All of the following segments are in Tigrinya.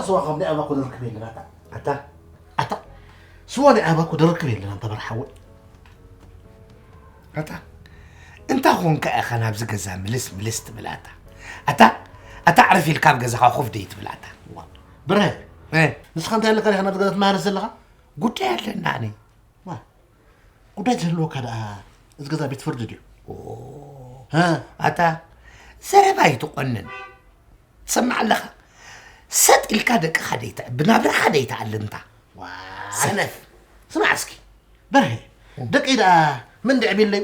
ስዋ ከም ናይ ኣባኮ ደርክብ የለን ኣታ። ኣታ ኣታ ስዋ ናይ ኣባኮ ደርክብ የለን ኣንታ በርሓወ። ኣታ እንታ ኾንካ ኢኻ ናብዚ ገዛ ምልስ ምልስ ትብል ኣታ? ኣታ ኣታ ዕረፍ ኢልካ ኣብ ገዛኻ ኮፍ ደይ ትብል ኣታ? ዋ፣ ብረ፣ እ? ንስኻ እንታይ ኣለካ ዲኻ ናብዚ ገዛ ትመሃረስ ዘለኻ? ጉዳይ ኣለና ኣነ። ዋ፣ ጉዳይ ዘለወካ ደኣ እዚ ገዛ ቤት ፍርዲ ድዩ? ኦ፣ እ? ኣታ ዘረባ ኣይትቆንን። ትሰምዕ ኣለኻ? ሰጥ ኢልካ ደቅኻ ደይተዕቢ፣ ናብራኻ ደይተኣልምታ። ዋይ። ሰነፍ። ስማዕ እስኪ፣ በርሄ፣ ደቀይ ደኣ መን ደዕብየለይ?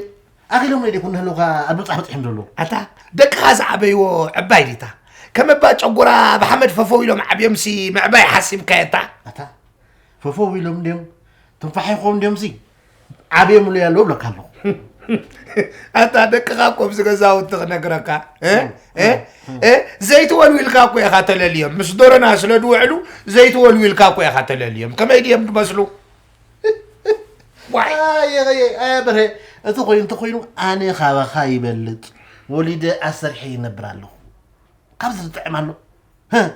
ኣኺሎም ደይኮኑ ህልውካ ኣብ ምብጻሕ በጺሖም ዘለዉ። ኣታ ደቅኻ ዝዓበይዎ ዕባይ ዲታ? ከም እባ ጨጉራ ብሓመድ ፈፈው ኢሎም ዓብዮምሲ ምዕባይ ሓሲብካየታ? ኣታ ፈፈው ኢሎም እንድዮም፣ ትንፋሕ ይኾም እንድዮምሲ ዓብዮምሉ ያለው እብለካ ኣለኹ። ኣታ ደቅኻ እኮ ኣብዚ ገዛውቲ ክነግረካ፣ እ? እ? እ? ዘይትወልዊልካ እኮ ኢኻ ተለልዮም። ምስ ዶሮና ስለ ዝውዕሉ ዘይትወልዊልካ እኮ ኢኻ ተለልዮም። ከመይ ድዮም ዝመስሉ? ዋይ። ኣየ፣ ኣየ፣ ኣየ፣ በርሄ፣ እቲ ኮይኑ፣ እንተኾይኑ ኣነ ካባኻ ይበልጽ። ወሊደ ኣሰርሐ ይነብር ኣለኹ። ካብዚ ዝጥዕም ኣሎ? ህህ።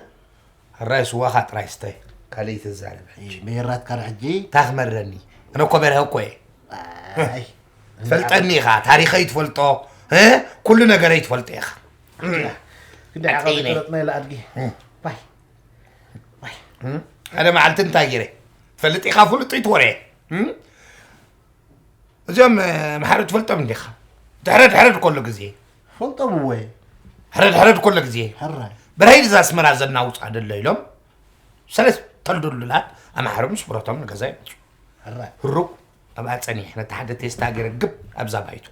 ሕራይ ስዋኻ ጥራይ ስታይ። ካልእ ይትዛረብ ሕጂ። እይ፣ መየራትካ ዶ ሕጂ? ታኽመረኒ። ኣነ እኮ በርሀ እኮ እየ። ኣይ። ትፈልጠኒ ኢኻ፣ ታሪኸይ ትፈልጦ፣ እ? ኩሉ ነገረይ ትፈልጦ ኢኻ። ክንደይ ዓቐብ ሓቀይ ነይ። ይፈለጥና ኢለ ኣድጊ። እም። ባይ። ባይ። እም? ሓደ መዓልቲ እንታይ ገይረ? ትፈልጥ ኢኻ፣ ፍሉጥ ይትወረ። እም? እዚኦም፣ እ፣ መሓሪ ትፈልጦም እንዲኻ? ድሕረድ ሕረድ ከሎ ግዜ። ፈልጦም እወ። ሕረድ ሕረድ ከሎ ግዜ። ሕራይ። በርሀይ እዛ ኣስመራ ዘናውጻ ደሎ ኢሎም ሰለስተ ድልዱላት ኣምሓሩ ምስ ብረቶም ንገዛ ይመጹ። ሕራይ። ህሩብ ኣብኣ ጸኒሐ ነቲ ሓደ ቴስታ ገይረ ግብ ኣብዛ ባይቱ።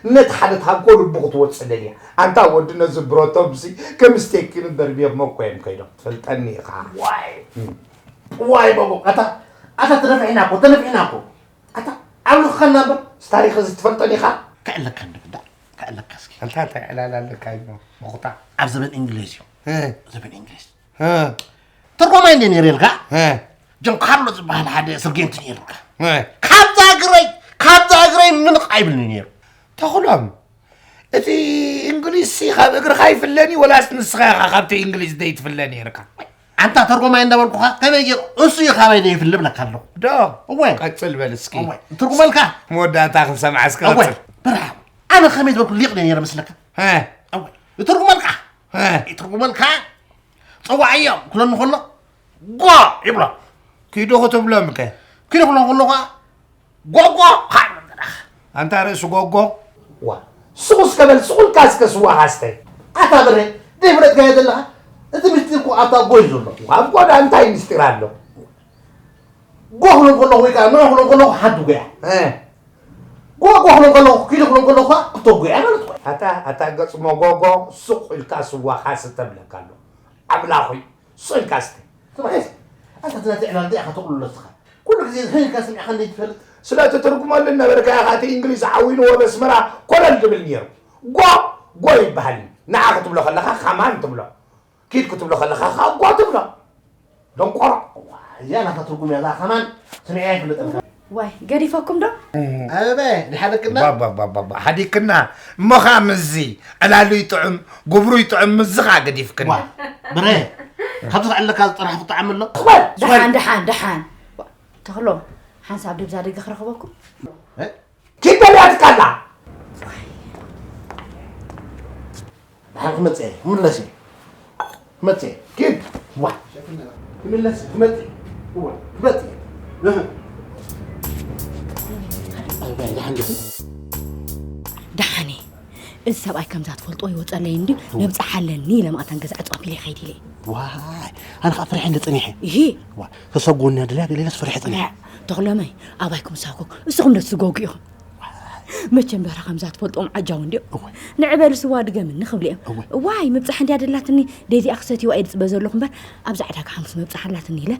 ነቲ ሓደ ታንኮ ልቡ ክትወጽእ ደልያ። ኣንታ ወዲ ነዚ ብረቶምሲ ከም ስቴክን ደርብዮሞ እኮ እዮም ከይዶም። ትፈልጠኒ ኢኻ። ዋይ። እም። ዋይ ባቦ፣ ኣታ፣ ኣታ ተነፊሕና እኮ፣ ተነፊሕና እኮ። ኣታ ኣብ ልኽኸና እምበር። ታሪኽ እዚ ትፈልጦ ዲኻ? ከዕለካ እንደ ብዳ፣ ከዕለካ እስኪ። ኣንታ እንታይ ዕላል ኣለካ እዩ መኹታ? ኣብ ዘበን እንግሊዝ እዩ። እ። ዘበን እንግሊዝ። እ። ተርጓማይ እንደ ነይሩ ኢልካ? እ። ጆን ካርሎ ዝበሃል ሓደ ሰርጌንት ነይሩካ። እ። ካብዛ እግረይ፣ ካብዛ እግረይ ምንቕ ኣይብልኒ ነይሩ። ተኽሎም፣ እቲ እንግሊዝሲ ካብ እግርኻ ይፍለኒ ወላስ ንስኻ ኢኻ ካብቲ እንግሊዝ ዘይትፍለ ነይርካ? ኣንታ ተርጎማይ እንዳበልኩኻ ከመይ ገይሩ እሱ እዩ ካባይ ዘይፍለ ብለካ ኣለኹ። ዶ? እወ። ቀጽል በል እስኪ። እወ። ትርጉመልካ? መወዳእታ ክንሰምዓ እስኪ እወ። ቀጽል። ብርሃን፣ ኣነ ከመይ ዝበልኩ ሊቕ ነይረ መስለካ? እ። እወ። ይትርጉመልካ? እ። ይትርጉመልካ? ጸዋዓዮ ክብለኒ ከሎ፣ ጓ ይብሎ። ኪዱ ክትብሎም ከ? ኪዱ ክብሎም ከሎ ኸኣ፣ ጎጎ፣ ኻብ፣ ኣንታ ርእሲ ጎጎ። ዋ፣ ሱቕ እስከ በል፣ ሱቕ ኢልካ እስከ ስዋኻ ስተ። ኣታ በርሄ፣ ዘይፈለጥካዮ ዘለኻ፣ እቲ ምስጢር እኮ ኣብታ ጎ እዩ ዘሎ። ኣብ ጎ ደኣ እንታይ ምስጢር ኣሎ? ጎ ክብሎም ከለኹ ወይ ከኣ ንዑ ክብሎም ከለኹ ሓንቲ ጎያ። እ። ጎ፣ ጎ ክብሎም ከለኹ፣ ኪዱ ክብሎም ከለኹ ኸኣ ክልተ ጎያ ማለት እኮ እዩ። ኣታ፣ ኣታ ገጽ መጎጎ፣ ሱቕ ኢልካ ስዋኻ ስተ እብለካ ኣለኹ። ኣምላኽ ሆይ፣ ሱቕ ኢልካ ስተ። ስማዕ እስኪ፣ ኣንታ እቲ ናተይ ዕላል እንታይ ኢኻ ተቕልሎ ንስኻ? ኩሉ ግዜ ህህ ኢልካ ሰሚዕካ እንዴት ትፈልጥ? ስለ እትትርጉመሉ ነበርካ ኢኻ፣ እቲ እንግሊዝ ዓዊንዎ በስመራ ኮለል ድብል ነይሩ። ጓ፣ ጎ ይበሃል። ንዓ ክትብሎ ከለኻ ኸማን ትብሎ። ኪድ ክትብሎ ከለኻ ኸኣ ጓ ትብሎ። ደንቆሮ። እዚኣ ናታ ትርጉም እያ፣ እዛ ኸማን ሰሚዐያ ኣይፈልጥን። ዋይ፣ ገዲፈኩም ዶ? ኣበበ፣ ድሓለክና? ባባባባባ፣ ሓዲክና። እሞ ኸኣ ምስዚ ዕላሉ ይጥዕም፣ ግብሩ ይጥዕም፣ ምስዚ ኸኣ ገዲፍክና። ዋ፣ ብረ፣ ካብዚ ክዕለካ ዝጠራሕኩ ጣዕሚ ኣሎ? ዋ፣ ደሓን፣ ደሓን፣ ደሓን። ዋ፣ ተኽሎም፣ ሓንሳብ ድብዛ ደገ ክረኽበኩም? እ? ኪድ በልያትካ ኣላ። ደሓን ክመጽእ እየ፣ ክምለስ እየ። ክመጽእ እየ። ኪድ። ዋ። ክምለስ እየ፣ ክመጽእ እየ። እወ፣ ክመጽእ እየ። እህ። ኣይ፣ ኣይ፣ ደሓን ዲኹ? ደሓን እየ። እዚ ሰብኣይ ከምዛ ትፈልጦ ይወጸለይ እንድዩ፣ እወ። ነብጽሓ ኣለኒ ኢለ ማእታን ገዛ ዕጽዋ ኣቢለ ይኸይድ ኢለ። ዋይ፣ ኣነ ኸኣ ፈሪሐ እንደ ጸኒሐ። ይሄ። ዋ፣ ተሰጎንያ ድልያ ገለ ኢለስ ፈሪሐ ጸኒሐ። ተኽሎመይ፣ ኣባይኩም ሳኮ፣ እስኹም ዶ ትስጎጉ ኢኹም? መቸም በራ ከምዛ ትፈልጦም ዓጃው እንድዮም። እወ። ንዕበል ስዋ ድገምኒ ክብሉ እዮም። እወ። ዋይ፣ ምብጻሕ እንድያ ደላትኒ፣ ደዚኣ ክሰትይዋ እየ ድጽበ ዘለኹ እምበር፣ ኣብዚ ዕዳጋ ሓሙስ ምብጻሕ ኣላትኒ ኢለ፣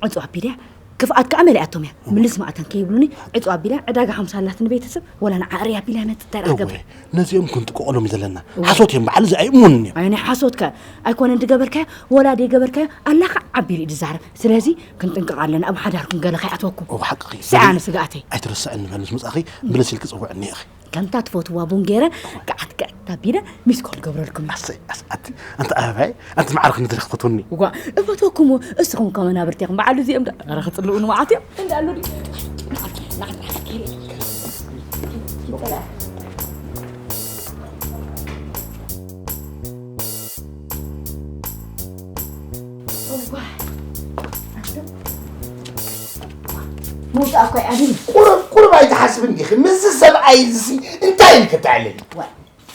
ዕጹ ኣቢለያ፣ ክፍኣት ከኣ መሊኣቶም እያ። እወ። ምልስ ማእተን ከይብሉኒ፣ ዕጹ ኣቢለያ፣ ዕዳጋ ሓሙስ ኣላትኒ ቤተሰብ፣ ወላ ንዓዕሪ ኣቢለያ መጽእ ተራ እወ። ገብረ። ነዚኦም ክንጥቅቐሎም እዩ ዘለና። እወ። ሓሶት እዮም፣ በዓል እዚ ኣይእመኑን እዮም። ኣይ፣ ናይ ሓሶት ከ ኣይኮነን ድገበርካዮ፣ ወላ ደይገበርካዮ፣ ኣላኻ ዓቢሉ እዩ ድዛረብ። ስለዚ ክንጥንቀቕ ኣለና፣ ኣብ ሓዳርኩም ገለ ከይኣትወኩም። እወ፣ ሓቅኺ። ስኣነ ስግኣተይ። ኣይትረስዕኒ በል፣ ምስ መጻእኺ ምልስ ኢልኪ ጽውዕኒ ኢኺ። ከምታ ትፈትዋ ቡን ገይረ፣ ገዓት ገዓት ኣቢለ ሚስ ኮል ገብረልኩም። ኣሰይ፣ ኣስ-፣ ኣቲ፣ ኣንቲ ኣበባይ፣ ኣንቲ ማዕረ ክንዲ ክትፈትውኒ። ዋ፣ እፈትወኩም፣ እስኹም ከ መናብርቲ ኢኹም፣ በዓል እዚኦም ዶ? ኧረ ክጽልኡ ንመዓት እዮም። እንዳ ኣሎ ድዩ? እዋ፣ ኣንተ፣ ምውጻእ እኮ እዩ ኣድን። ቁሩብ፣ ቁሩብ ኣይትሓስብን ዲኺ? ምስዚ ሰብኣይ እዚሲ እንታይ ኢልኪ ተዕልሊ? ዋይ፣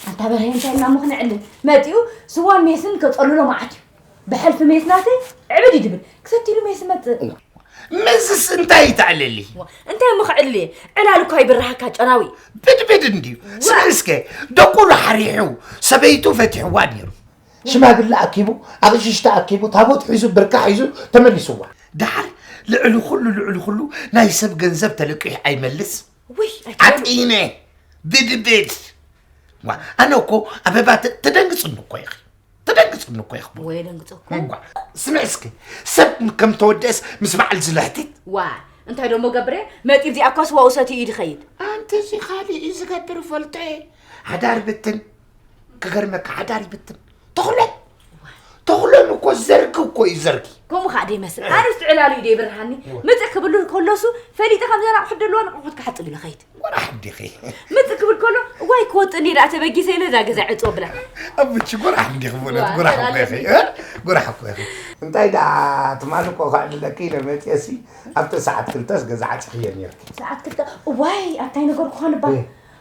ኣንታ በርሀ፣ እንታይ ኢልና እሞ ክንዕልል? መጺኡ ስዋን ሜስን ከጸልሎ መዓት እዩ። ብሕልፊ ሜስ ናተይ ዕብድ እዩ ድብል። ክሰትይሉ ሜስ መጽእ። ምስስ እንታይ ተዕልሊ? ዋ፣ እንታይ እሞ ክዕልል እየ? ዕላል እኮ ኣይብርሃካ ጨናዊ። ብድብድ እንድዩ። ዋ። ስምዒ እስከ፣ ደቁ ራሕሪሑ፣ ሰበይቱ ፈቲሕዋ ነይሩ። ሽማግለ ኣኪቡ፣ ኣቕሽሽቲ ኣኪቡ፣ ታቦት ሒዙ፣ ብርካ ሒዙ ተመሊስዋ። ደሓር ልዕሊ ኩሉ፣ ልዕሊ ኩሉ ናይ ሰብ ገንዘብ ተለቂሑ ኣይመልስ። ውይ፣ ኣይትበሉ። ዓጢነ፣ ብድብድ። ዋ፣ ኣነ እኮ ኣበባ ተ-፣ ተደንግጽኒ እኮ ኢኺ። ተደንግጽኒ እኮ ኢኺ። ወይ ደንግጸኩም። እዋ፣ ስምዒ እስኪ፣ ሰብ ከም ተወደእስ ምስ በዓል ዝልሕትት? ዋ፣ እንታይ ደሞ ገብረ? መጺ እዚኣ እኮ ስዋኡ ሰትዩ እዩ ዝኸይድ። ኣንቲ እዚ ካልእ እዩ ዝገብር ፈልጦ እየ። ሓዳር ብትን። ክገርመካ፣ ሓዳር ይብትን። ተኽሎ። ተኽሎም እኮ ዘርጊ እኮ እዩ ዘርጊ። ከምኡ ከዓ ደይመስል። ኣነስ ትዕላሉ እዩ ደይብርሃኒ። እወ። ምጽእ ክብሉ ከለሱ ፈሊጠ ከም ዘን ኣቑሑት ደለዋ ንቑሑት ክሓጽብ ኢለ ኸይድ። ጎራሕ እንዲኺ። ምጽእ ክብል ከሎ፣ እዋይ ክወጥእ እንዲየ ደኣ ተበጊሰ ኢለ እዛ ገዛ ዕጹ ኣብላ። ኣቡቺ ጎራሕ እንዲኺ ብእውነት፣ ዋ፣ ጎራሕ እኮ ተላለ ኢኺ። እንዲኺ። እ? ጎራሕ እኮ ኢኺ። እንታይ ደኣ ትማሊ እኮ ከዕልለኪ ኢለ መጽየሲ ኣብቲ ሰዓት ክልተስ ገዛ ዓጺኽዮ ነይርኪ። ሰዓት ክልተ፣ እዋይ፣ ኣታይ ነገርኩኻ ንባ። እ።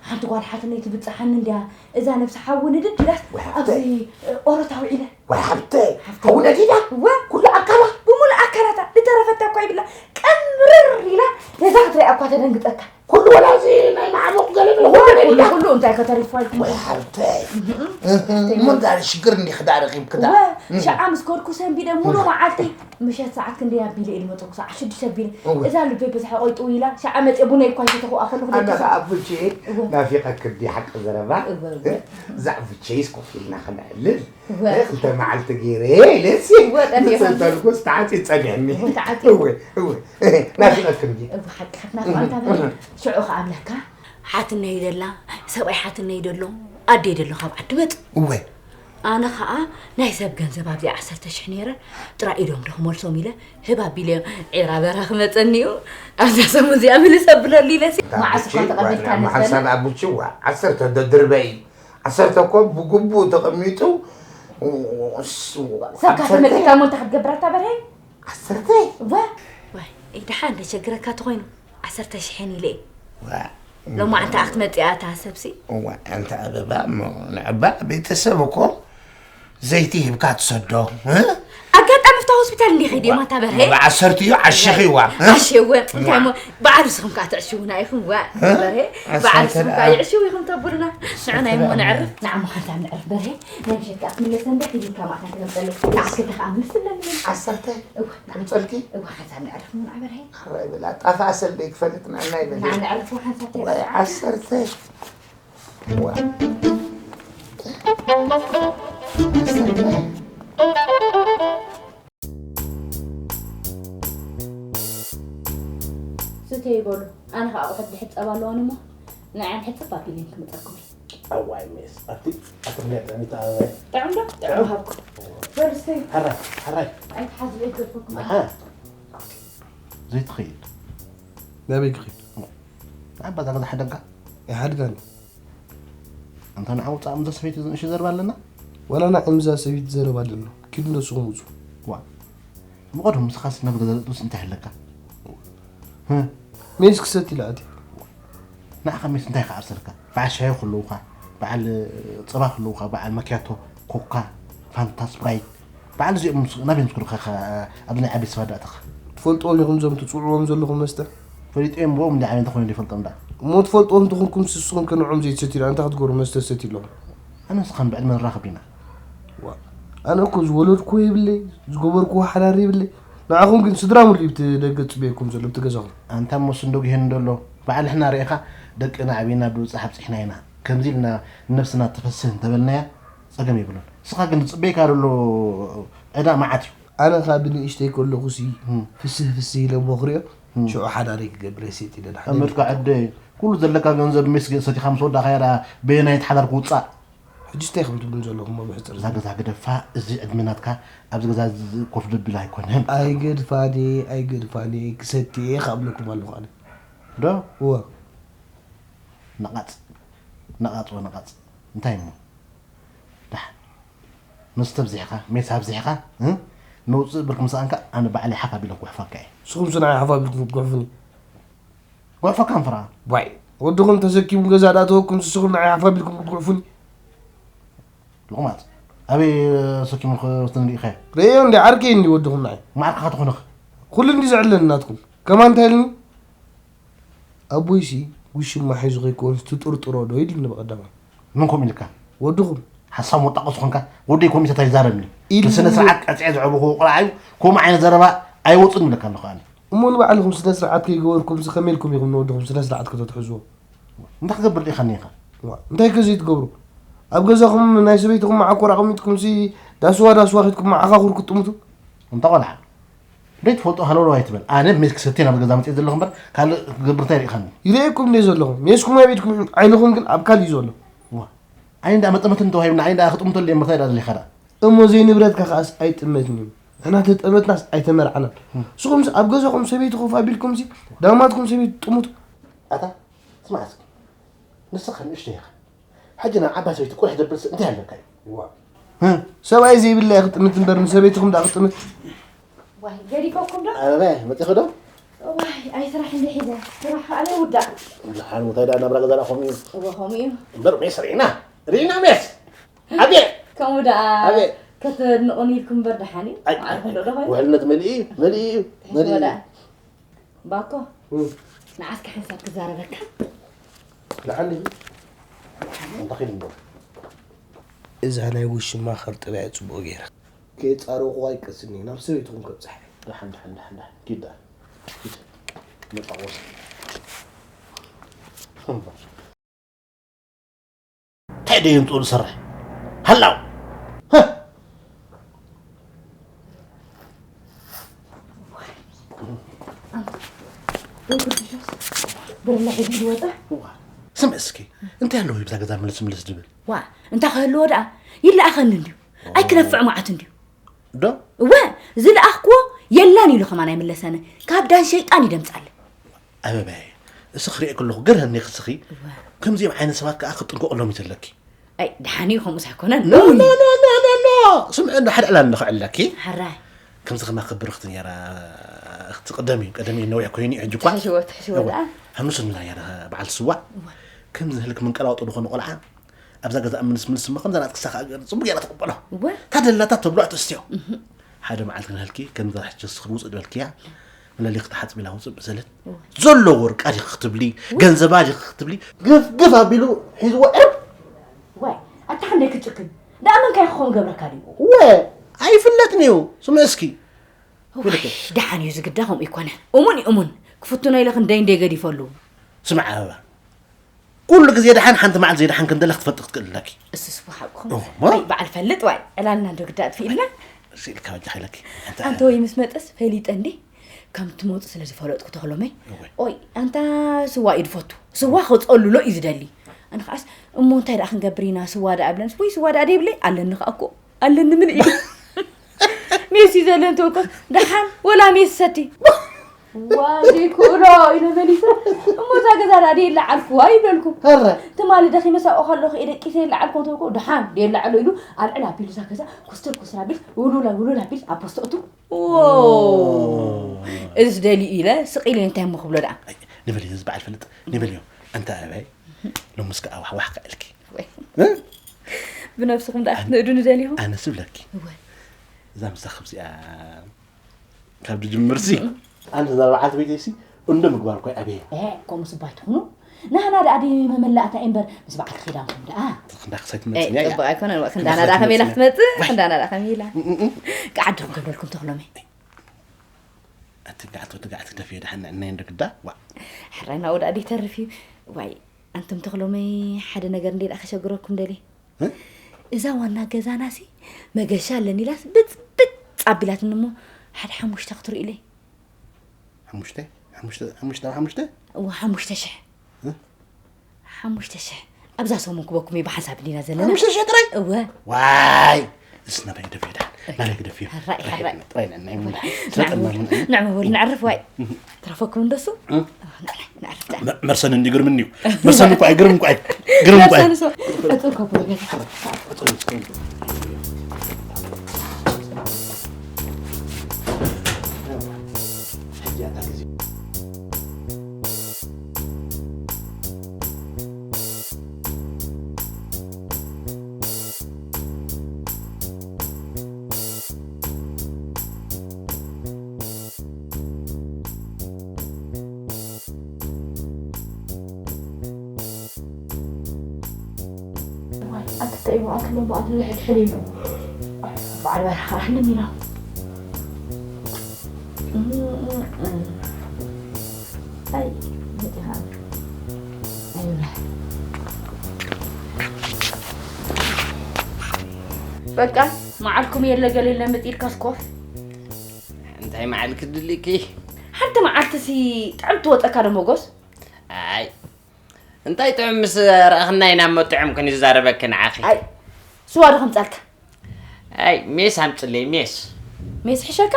ሓንቲ ጓል ሓትነይ ትብጽሓኒ እንድያ፣ እዛ ነብሲ ሓዊ ንድድ ኢላስ ወይ ሓፍተይ። ኣብዚ፣ እ፣ ኦሮት ኣውዒለ። ወይ ሓፍተይ፣ ሓፍተይ። ሓዊ ነዲዳ? እወ። ኩሉ ኣካላ? ብምሉእ ኣካላታ፣ ዝተረፈታ እኳ ይብላ። ቀምርር ኢላ፣ ነዛ ክትሪኣ እኳ ተደንግጸካ። ኩሉ ወላ እዚ ናይ ማዕሙቕ ገለ እወ፣ ገለ ኩሉ፣ ነዲዳ? ኩሉ እንታይ ከተሪፋልኩም? ወይ ሓፍተይ። እህ፣ እህ፣ እህ፣ እንታይ እሞ እንታይ ሽግር እንዲኺ ደኣ ረኺብኪ ደኣ? እወ፣ እህ። ሸዓ ምስ ከድኩ ሰንቢደ ሙሉ እህ። መዓልቲ ምሸት ሰዓት ክንደይ ኣቢለ ኢሉ መጸኩ፣ ሰዓት ሽዱሽተ ኣቢለ። እወ። እዛ ልበይ ብዝሓ ቆይ ጥው ኢላ፣ ሸዓ መጽየ ቡነይ እኳ ይሰተኹ ኣኸለኹ ኣነ ደቂሰ። ኸኣ ቡቼ እወ። ናፊቐኪ እንዲ ሓቂ ዘረባ? እወ፣ እወ። እ? ዛዕ ቡቼ ይስኮፍ ኢልና ኽንዕልል። እወ። እ? ክልተ መዓልቲ ገይረ ኢለሲ። እወ፣ ጠፊእኻ። ንሰንተልኩስ ተዓጺ ጸኒሕኒ። እወ፣ ተዓጺ። እወ፣ እወ። እ፣ ናፊቐኪ እንዲ። እወ፣ ሓቂ ክትናፍቕ እወ፣ ኣንታ በለ። እወ። ሽዑ ኸኣ ኣብለካ። ሓትነይ ደላ፣ ሰብኣይ ሓትነይ ደሎ፣ ኣደይ ደሎ ካብ ዓዲ መጽ። እወ። ኣነ ኸኣ ናይ ሰብ ገንዘብ ኣብዚኣ ዓሰርተ ሽሕ ነይረ፣ ጥራይ ኢዶም ዶ ክመልሶም ኢለ፣ ህብ ኣቢለዮም፣ ዒራ በራ ክመጸኒ እዩ፣ ኣብዛ ሰሙን እዚኣ ምልስ ኣብለሉ ኢለሲ። እታ መዓስ እኳ ኣቡቺ፣ ተቐቢልካ ዋና መሓንሳብ ነዘለ? ኣቡቺ፣ ዋ፣ ዓሰርተ ደድርበይ። ዓሰርተ እኮ ብግቡእ ተቐሚጡ፣ ስ-፣ ሰብካ ዓሰርተ ተመጺካ እሞ እንታይ ክትገብር ኣታ በርሀ? ዓሰርተ? ዋ፣ ዋይ፣ ደሓን ደሸግረካ ተኾይኑ። ዓሰርተ ሽሕን ኢለ እየ። ዋ። ሎማዓንቲ ኣኽትመጽእ እያ እታ ሰብሲ። እዋ፣ ኣንታ ኣበባ እሞ ንዕባ ቤተሰብ እኮ ዘይቲ ሂብካ ትሰዶ፣ እ? ኣጋጣሚ ኣብታ ሆስፒታል እንዲየ ኸይደ እዋ፣ ማታ በርሀ። እዋ፣ ዓሰርተ እዩ፣ ዓሽኺ እዋ፣ እ? ዓሽወ፣ እንታይ እዋ። እሞ በዓል ንስኹም ከኣ ትዕሽውና ኢኹም፣ ዋ፣ እ? በርሀ። ዓሰርተ በዓል ንስኹም ደኣ። ከኣ ይዕሽው ኢኹም ተብሉና። ንዕና እሞ ነዕርፍ። ንዓ እሞ ሓንሳብ ነዕርፍ በርሀ። ናይ ምሸት ከኣ ክትምለሰ እንደ ሒዝካ ማእታ ትመጸሉ። ንዓ እስከ ከኣ ምስ ትብለኒ። ዓሰርተ? እዋ። ክምጸልኪ? እዋ፣ ሓንሳብ ነዕርፍ እሞ ንዓ በርሀ። ሕራይ በላ፣ ጣፋ ሰልደይ ክፈልጥ ንዕና ይበል። ንዓ ነዕርፍ እሞ ሓንሳብ ወይ ተዕርፍ። ዓሰርተ። ዋ። ዓሰርተ። ስተይ በሉ። ኣነ ኸዓ ኣቑሑት ድሕጸብ ኣለዋኒ እሞ ንዐን ሕጽብ ኣቢለ ክመጸኩም እየ። እዋይ ሜስ፣ ኣቲ ኣትርንያ ጥዕሚት ኣበባይ። ጥዑም ዶ? ጥዑም ጥዑም። ሃብኩ። በሉ ስተዩ። ሕራይ፣ ሕራይ። ኣይትሓዝሉ ይገርፈኩም። ኣሓ። ዘይትኸይድ። ናበይ ክኸይድ? ንዓባ እዛ ገዛ ሓደንካ? ኣይሓድጋን። ኣንታ ንዓ ውጻእ፣ እምዛ ሰበይቲ ንእሽቶ ዘረባ ኣለና። ዋላ ንዓ እምዛ ሰበይቲ ዘረባ ኣለና። ኪዱ ንስኹም ውጹ። ዋ። ብቐድሙ ንስኻስ ናብ ገዛ ዘእትውስ እንታይ ኣለካ? ህ? ሜስ ክሰቲ ኢለ ኣትየ። ንዓኻ ሜስ እንታይ ክዓርሰልካ? በዓል ሻሂ ክህልውኻ፣ በዓል ጸባ ክህልውኻ፣ በዓል ማኪያቶ፣ ኮካ፣ ፋንታ፣ ስፕራይት፣ በዓል እዚኦም ምስ-፣ ናበይ ምስ ክልካ ከ-፣ ኣብዚ ናይ ዓበይቲ ሰባት ደኣ እተኻ? ትፈልጥዎም ኢኹም እዞም ትጽውዕዎም ዘለኹም መስተ? ፈሊጠዮም ብኦም እንዲ ዓበይቲ ኮይኑ ይፈልጦም ደኣ። እሞ ትፈልጥዎም እንተኾንኩም ንስኹም ከ ንዕኦም ዘይትሰትዩ ደኣ እንታይ ክትገብሩ መስተ ትሰትዩ ኣለኹም? ኣነ ንስኻን ብዕድመ ንራኸብ ዲና? ዋ፣ ኣነ እኮ ዝወለድኩዎ የብለይ፣ ዝገበርኩዎ ሓዳር የብለይ። ንዓኹም ግን ስድራ ሙሉ እዩ ብቲ ደገ ዝጽበየኩም ዘሎ፣ ብቲ ገዛኹም። ኣንታ እሞ ስንዶ ግሄን እንዶ ኣሎ፣ በዓል ንሕና ርኢኻ ደቅና ዓቢና ብብጻሕ ኣብጺሕና ኢና። ከምዚ ኢልና ንነብስና ተፈስህ እንተበልናያ ጸገም የብሉን። ንስኻ ግን ዝጽበየካ ዘሎ ዕዳ መዓት እዩ። ኣነ ኸኣ ብንእሽተይ ከለኹሲ እም። ፍስህ ፍስህ ኢለ እሞ ክሪኦ፣ ሽዑ ሓዳረይ ክገብር እየ ሰይጥ ኢለ ድሓን ኣመትካ ዕደ ኩሉ ዘለካ ገንዘብ ሜስ ሰቲኻ ምስ ወዳእኻያ ደኣ በየናይት ሓዳር ክውፃእ? ሕጂ እንታይ ከም ትብሉን ዘለኹም ኣብ ሕፅር እዛ ገዛ ግደፋ፣ እዚ ዕድመ ናትካ ኣብዚ ገዛ እዚ ኮፍ ደብል ኣይኮነን። ኣይገድፋኒ ኣይገድፋኒ ክሰቲ እየ ካብለኩም ኣለኹ ኣነ ዶ እወ ነቓፅ ነቓፅ ወነቓፅ እንታይ እሞ ዳሕ መስተ ኣብዚሕኻ ሜስ ኣብዚሕኻ እ? ንውፅእ ብርክ ምስ ኣንካ ኣነ ባዕለይ ሓፍ ኣቢለ ክጉሕፈካ እየ። ንስኹም ስናይ ሓፍ ኣቢልኩም ክትጉሕፉኒ ጉዕፈካ እንፍራ ዋይ ወድኹም ተሰኪሙ ገዛ ዳተወኩም ንስኹም ንዓይ ሓፍ ኣቢልኩም ክትጉሕፉኒ ልቑማት ኣበይ ሰኪሙ ክወስድኒ ርኢኸ ርእዮ እንዲ ዓርከይ እንዲ ወድኹም ንዓይ ማዕርካ ክትኾንኽ ኩሉ እንዲ ዘዕለኒ ናትኩም ከማን እንታይ ኢልኒ ኣቦይሲ ውሽማ ሒዙ ከይከውንስ ትጥርጥሮ ዶ ኢልኒ ብቐዳማይ መን ከምኡ ኢልካ ወድኹም ሓሳብ ወጣቆ ዝኾንካ ወደይ ኮሚተት ኣይዛረብኒ ኢሉ ብስነ ስርዓት ቀፅዐ ዘዕበኹ ቆልዓ እዩ ከምኡ ዓይነት ዘረባ ኣይወፅን ይብለካ ኣለኹ ኣነ እሞ ንባዕልኹም ስነ ስርዓት ከይገበርኩምሲ ከመይ ኢልኩም ኢኹም ንወድኹም ስነ ስርዓት ከተትሕዝዎ እንታይ ክገብር ዲኻ ኒኻ እንታይ ከ ዘይትገብሩ ኣብ ገዛኹም ናይ ሰበይትኹም መዓኮር ኣቐሚጥኩምሲ ዳስዋ ዳስዋ ኺድኩም መዓኻኹር ክትጥምቱ እንተ ቆልዓ ደይ ትፈልጦ ሃለውለው ኣይትበል ኣነ ሜስ ክሰቲ ናብ ገዛ መፅእ ዘለኹ እምበር ካልእ ክገብር እንታይ ርኢኻኒ ይርእየኩም እንደ ዘለኹም ሜስኩም ኣብ ኢድኩም ዓይንኹም ግን ኣብ ካልእ እዩ ዘሎ ዓይኒ ዳ መጠመትን ተዋሂብና ዓይኒ ዳ ክጥምተሉ እየ ምርታይ ዳ ዘሊኻ ዳ እሞ ዘይንብረትካ ከኣስ ኣይጥመትን እዩ ንሕና ተጠመትናስ ኣይተመርዓናን ንስኹምስ ኣብ ገዛኹም ሰበይቲ ኮፍ ኣቢልኩምሲ ዳማትኩም ሰበይቲ ጥሙቱ ኣታ ስማዕ እስኪ ንስኻ ንእሽቶ ኢኻ ሕጂ ናብ ዓባይ ሰበይቲ ቁሕ ደብልስ እንታይ ኣለካ እዩ ሰብኣይ ዘይብላ እየ ክጥምት እምበር ንሰበይትኹም ዳ ክጥምት ዋይ ገዲፈኩም ዶ ኣበበ መፂኺ ዶ ዋይ ኣይ ስራሕ እንደ ሒዘ ስራሕ ከዓ ዘይውዳእ ሓን እንታይ ደኣ ናብራ ገዛ ደኣ ከምኡ እዩ እወ ከምኡ እዩ እምበር ሜስ ርኢና ርኢና ሜስ ኣቤ ከምኡ ደኣ ኣቤ ከተድንቑን ኢልኩም እምበር ደሓን እዩ ኣይ፣ ኣይ፣ ኣይ፣ ውሕልነት መሊኡ እዩ መሊኡ እዩ መሊኡ እዩ ባኮ ንዓስካ ሓንሳብ ክዛረበካ ደሓን ዲኺ እንታይ ኺድ እምበር እዛ ናይ ውሽማ ኸርጥበያ ፅቡቕ ገይረ ከየፃረኹ ኣይቀስኒ ናብ ሰበይትኹም ከብፅሐ ደሓን ደሓን ደሓን ደሓን ኪድ ደኣ ኪድ መጣቆስ እንታይ ደየምፅኡ ዝሰርሕ ሃላው ብርለ ሒዙ ዝወፀ ስምዕ እስኪ እንታይ ኣለዎ ይብዛ ገዛ ምልስ ምልስ ድብል ዋ እንታይ ክህልዎ ደኣ ይለኣኸኒ እንድዩ ኣይክነፍዕ መዓት እንድዩ ዶ እወ ዝለኣኽክዎ የላን ኢሉ ከማን ኣይምለሰነ ካብ ዳን ሸይጣን ይደምፃለ ኣበባየ እስኺ ክሪኦ ከለኹ ገርሀኒ ክስኺ ከምዚኦም ዓይነት ሰባት ከዓ ክትጥንቀቕሎም እዩ ዘለኪ ኣይ ደሓን እዩ ከምኡስ ኣይኮነን ኖ ኖ ኖ ኖ ኖ ስምዒ እንዶ ሓደ ዕላል ንኽዕለኪ ሓራይ ከምዚ ከማ ክብሪ ክትንየራ እቲ ቅደም እዩ ቀደም እዩ ነዊሕ ኮይኑ እዩ ሕጂ እኳ ትሕሽዎ ትሕሽዎ ደኣ ሃምሱ ንላ ያረ በዓል ስዋዕ ከምዚ ህልክ ምንቀላውጦ ዝኾነ ቆልዓ ኣብዛ ገዛ ምንስ ምንስ እሞ ከምዛ ናት ክሳኻ ገር ጽቡቅ ያላ ተቀበሎ እወ ታደላታ ተብሎ ትስትዮ ሓደ መዓልቲ ንህልኪ ከምዛ ሕጂ ስኽር ውጽእ ድበልክያ መለሊ ክትሓጽብ ኢላ ውጽእ ብሰለት ዘሎ ወርቃ ዲኺ ክትብሊ ገንዘባ ዲኺ ክትብሊ ግፍ ግፍ ኣቢሉ ሒዝዎ ዕብ ዋይ ኣታ ክንደይ ክትጭክን ደኣ መን ካይ ክኸውን ገብረካ ድዩ ወ ኣይፍለጥን እዩ ስምዕ እስኪ ደሓን እዩ ዝግዳ ከምኡ ይኮነ እሙን እዩ እሙን ክፍትኖ ኢለ ክንደይ እንደ ገዲፈሉ ስምዕ ኣበባ ኩሉ ግዜ ደሓን ሓንቲ መዓልቲ ዘይደሓን ከም ደላ ክትፈልጢ ክትክእል ኣለኪ እሱስ ብሓቅኹም ኦሆ። ኣይ በዓል ፈልጥ ዋይ ዕላልና እንዶ ግዳ ኣጥፊእልና ስኢልካ ወጃ ኢለኪ ኣንተ ኣንተ ወይ ምስ መጠስ ፈሊጠ እንዲ ከም ትመፁ ስለ ዝፈለጥኩ ተኽሎመይ እወ። ኦይ ኣንታ ስዋ እዩ ዝፈቱ ስዋ ከፀልሎ እዩ ዝደሊ ኣነ ከዓስ እሞ እንታይ ደኣ ክንገብር ኢና ስዋ ደኣ ብለንስ ወይ ስዋ ደኣ ደይብለይ ኣለኒ ከኣ እኮ ኣለኒ ምን እዩ ሜሲ ዘለን ተወቀስ ደሓን ወላ ሜሲ ሰቲ ዋው ዘይክእሎ ኢለ መሊሰ እሞ እዛ ገዛ ዳ ደየላ ዓልኩዋ ይብለልኩም ኧረ ትማሊ ደኺመ ሳብኦ ከለኹ እየ ደቂሰ የላ ዓልኮ ተልኮ ደሓን ደየላ ዓሎ ኢሉ ኣልዕል ኣቢሉ እዛ ገዛ ኮስተር ኮስተር ኣቢል ውሉላ ውሉላ ኣቢል ኣብ ፖስቶ እቱ እዚ ደልዩ ኢለ ስቕ ኢለ እንታይ እሞ ክብሎ ደኣ ንበል እዚ በዓል ፍልጥ ንበል እዮም ኣንታ ኣበይ ሎምስ ከዓ ዋሕዋሕ ከዕልኪ ብነብስኹም ደኣ ክትንእዱ ንደልኹም ኣነስ ብለኪ እዛ ምሳኽ እዚኣ ካብ ድጅምርሲ ኣንተ እዛ በዓልቲ ቤተይሲ እንዶ ምግባር እኮ ኣበየ ከምኡ ስባይ ትኹኑ ናህና ደኣ ድዩ መመላእታ እምበር ምስ በዓልቲ ኺዳንኩም ደኣ ክንዳ ክሳይ ትመፅን እያ ፅቡቅ ኣይኮነን ክንዳና ደኣ ከመይ ኢላ ክትመፅእ ክንዳና ደኣ ከመይ ኢላ ከዓድኹም ከብለልኩም ተኽሎመይ ኣትጋዕቶ ትጋዕቲ ደፍዮ ደሓን ንዕናይ እንዶ ግዳ ዋ ሕራይ ናብኡ ደኣ ደይተርፍ እዩ ዋይ ኣንቱም ተኽሎመይ ሓደ ነገር እንደ ደኣ ከሸግረኩም ደልየ እዛ ዋና ገዛናሲ መገሻ ኣለኒ ኢላስ ብፅብፅ ኣቢላትኒ እሞ ሓደ ሓሙሽተ ክትርእዩለይ ሓሙሽተ ሓሙሽተ ሓሙሽተ ሓሙሽተ እወ ሓሙሽተ ሽሕ። ሓሙሽተ ሽሕ ኣብዛ ሰሙን ክበኩም እዩ ብሓንሳብ እንዲና ዘለና። ሓሙሽተ ሽሕ ጥራይ? እወ። ዋይ እስና በይ ደፊዳ ናለ ግደፊ። ሕራይ፣ ሕራይ። ጥራይ ነናይ ምንዳ ንዕመ በሉ ነዕርፍ ዋይ። ትረፈኩም እንደሱ። ንዕረፍ ደኣ። መርሰን እንዲ ግርምኒ እዩ። መርሰን እኮ ኣይግርም እኮ ኣይ ግርም እኮ ኣይ ነርሰን ሰው ዕጹር ከብሎ ገዛ። በቃ መዓልኩም የለ ገለ የለ ምጢድካስ ኮፍ። እንታይ መዓል ክድልኪ? ሓንቲ መዓልቲ ሲ ጥዕም ትወፀካ ዶ መጎስ? ኣይ እንታይ ጥዑም ምስ ረእኽና ኢና እሞ ጥዑም ክንዛረበኪ ንዓኺ። ኣይ ስዋ ዶ ከምፃልካ? ኣይ ሜስ ኣምፅለይ ሜስ። ሜስ ሕሸካ?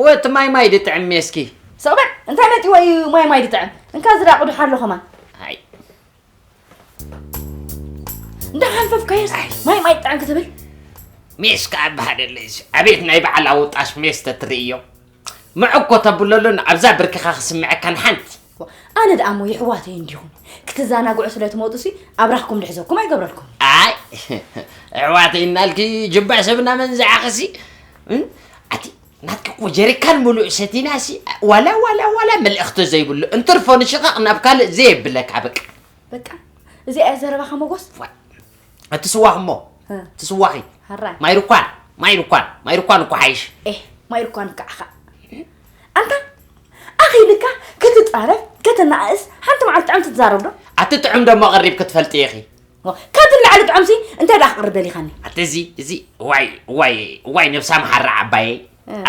ወቲ ማይ ማይ ድጥዕም ሜስኪ። ሰቕበል እንታይ መጢዎ እዩ ማይ ማይ ድጥዕም? እንካ ዝዳ ቁዱሕ ኣሎ ከማን። ኣይ እንዳሓንፈፍካዮስ ማይ ማይ ጥዕም ክትብል? ሜስ ከዓ በሃደለይ ኣቤት ናይ በዓል ኣውጣሽ ሜስ ተትርእዮ። ምዕኮ ተብለሉን ኣብዛ ብርክኻ ክስምዐካን ሓንቲ። ኣነ ደኣ እሞ የሕዋተይ እንዲኹም ክትዘናግዑ ስለ ትመጡ ሲ ኣብራኽኩም ድሕዘኩም ኣይገብረልኩም። ኣይ ኣሕዋተይ እናልኪ ጅባዕ ሰብ እናመንዝዓኺ ሲ ኣቲ ናትኪ እኮ ጀሪካን ሙሉእ ሰቲና ሲ ዋላ ዋላ ዋላ መልእኽቲ ዘይብሉ እንትርፎ ንሽቓቕ ናብ ካልእ ዘየብለካ በቃ። በቃ እዚኣ እያ ዘረባኻ መጎስ። እቲ ስዋኽ እሞ እቲ ስዋኺ ሃራይ ማይ ርኳን ማይ ርኳን ማይ ርኳን እኮ ሓይሽ። ኤህ ማይ ርኳን ከዓ ኸ ኣንታ ኣኺልካ ክትጻረፍ ከተናኣእስ ሓንቲ መዓልቲ ጥዕም ትዛረብ ዶ? ኣቲ ጥዑም ደሞ ቀሪብ ክትፈልጢ ኢኺ። ካብ ንላዕሊ ጥዑምሲ እንታይ ደኣ ክቕርብ ደሊኻኒ? ኣቲ እዚ እዚ ዋይ ዋይ ዋይ ነብሳ መሓራ ዓባየይ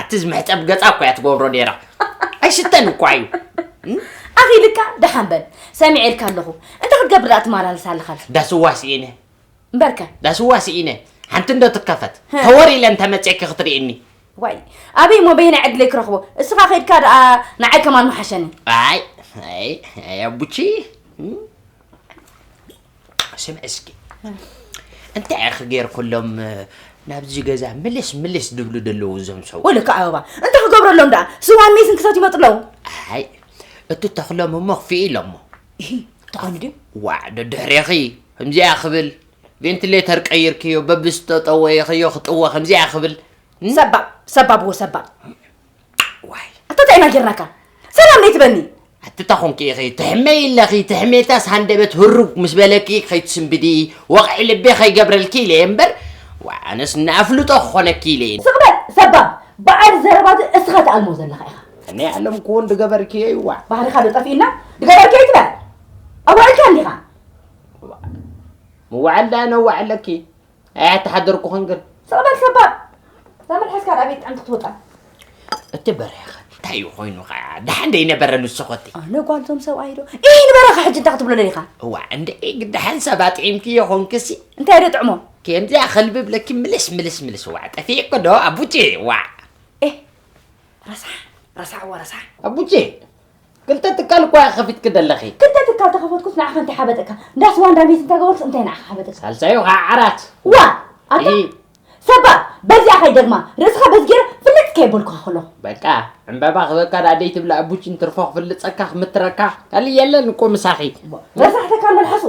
ኣቲ ዝምሕጸብ ገጻ እኮ እያ ትገብሮ ነይራ። ኣይስተን እኳ እዩ። ኣኺልካ ደሓን በል ሰሚዐልካ ኣለኹ። እንታይ ክትገብር ደኣ ትመላለስ ኣለኻ? ዳስዋ ስኢነ እምበርከ ዳስዋ ስኢነ ሓንቲ እንዶ ትከፈት ተወር ኢለ እንተመፅየኪ ክትርእኒ። ዋይ ኣበይ እሞ በየናይ ዕድለይ ክረኽቦ? እስኻ ከይድካ ደኣ ንዓይ ከማን ምሓሸኒ። ኣይ ኣይ ኣይ ኣቡቺ ስምዒ እስኪ እንታይ ኢኺ ጌርኩሎም ናብዚ ገዛ ምልስ ምልስ ድብሉ ደለዉ እዞም ሰው ወልካ ኣበባ እንታይ ክገብረሎም ደኣ ስዋን ሜስን ክሰት ይመጡ ኣለዉ ኣይ እቲ ተኽሎም እሞ ክፍኢ ኢሎሞ ተኾኑ ድዩ ዋዕ ደድሕሬኺ ከምዚኣ ክብል ቬንትሌተር ቀይርክዮ በብዝተጠወየኽዮ ክጥወ ከምዚኣ ክብል ሰባብ ሰባብ ወ ሰባብ ዋይ ኣታ እንታይ ኢና ጌርናካ ሰላም ነይ ትበኒ ኣቲ ታኾንኪ ኢኺ ትሕመይ ኣለኺ ትሕሜታስ ሃንደበት ህሩግ ምስ በለኪ ከይትስንብዲ ወቕዒ ልቤ ከይገብረልኪ ኢለ እየ እምበር ዋ ኣነስ ንኣፍልጦ ክኾነኪ ኢለ እየ ስቕበል ሰባብ በዓል ዘረባቲ እስኻ ትኣልሞ ዘለኻ ኢኻ ናይ ዓለም ክውን ድገበርኪዮ ይዋ ባህርኻ ዶ ጠፊእና ድገበርኪዮ ይትበል ኣዋዕልካ እንዲኻ ምዋዓል ዳ ነዋዓለኪ ኣይ ኣተሓደርኩኽን ግን። ስቕ በል ሰባብ። እዛ መልሓስካ ደኣ ቤት ጥዕምቲ ክትወጣ። እቲ በረኸ እንታይ እዩ ኮይኑ ኸዓ? ደሓን ደይነበረ ንሱ ኸቲ? ኣነ ጓል እዞም ሰብኣይ ዶ? ኢህ ንበረኸ ሕጂ እንታይ ክትብሎ ደሊኻ? እዋእ እንድዒ ግዳሓን ሰብ ኣጥዒምክዮ ኾንክሲ። እንታይ ዶ ጥዕሞ? ከምዚኣ ኸልቢ ብለኪ ምልስ ምልስ ምልስ እዋእ ጠፊእኪ ዶ ኣቡቼ እዋእ። ኤህ ረሳሕ ረሳሕ እወ ረሳሕ። ኣቡቼ ክልተ ትካል እኳ ኢኺ ከፊትኪ ዘለኺ። ክልተ ትካል ተኸፈትኩስ ንዓኻ እንታይ ሓበጠካ? እንዳ ስዋ እንዳ ሜስ እንተገበርኩስ እንታይ ንዓኻ ሓበጠካ? ሳልሳዩ ኸዓ ዓራት። ዋ ኣታ ሰባ በዚኣ ከይደግማ ርእስኻ በዚ ገይረ ፍልጥ ከየበልኩኻ ከለኹ። በቃ ዕምበባ ክበካ ደኣ ደይትብሊ ኣቡቺ እንትርፎ ክፍልጸካ ክምትረካ ካልእ የለን እኮ ምሳኺ። ረሳሕ ተካል መልሓሱ።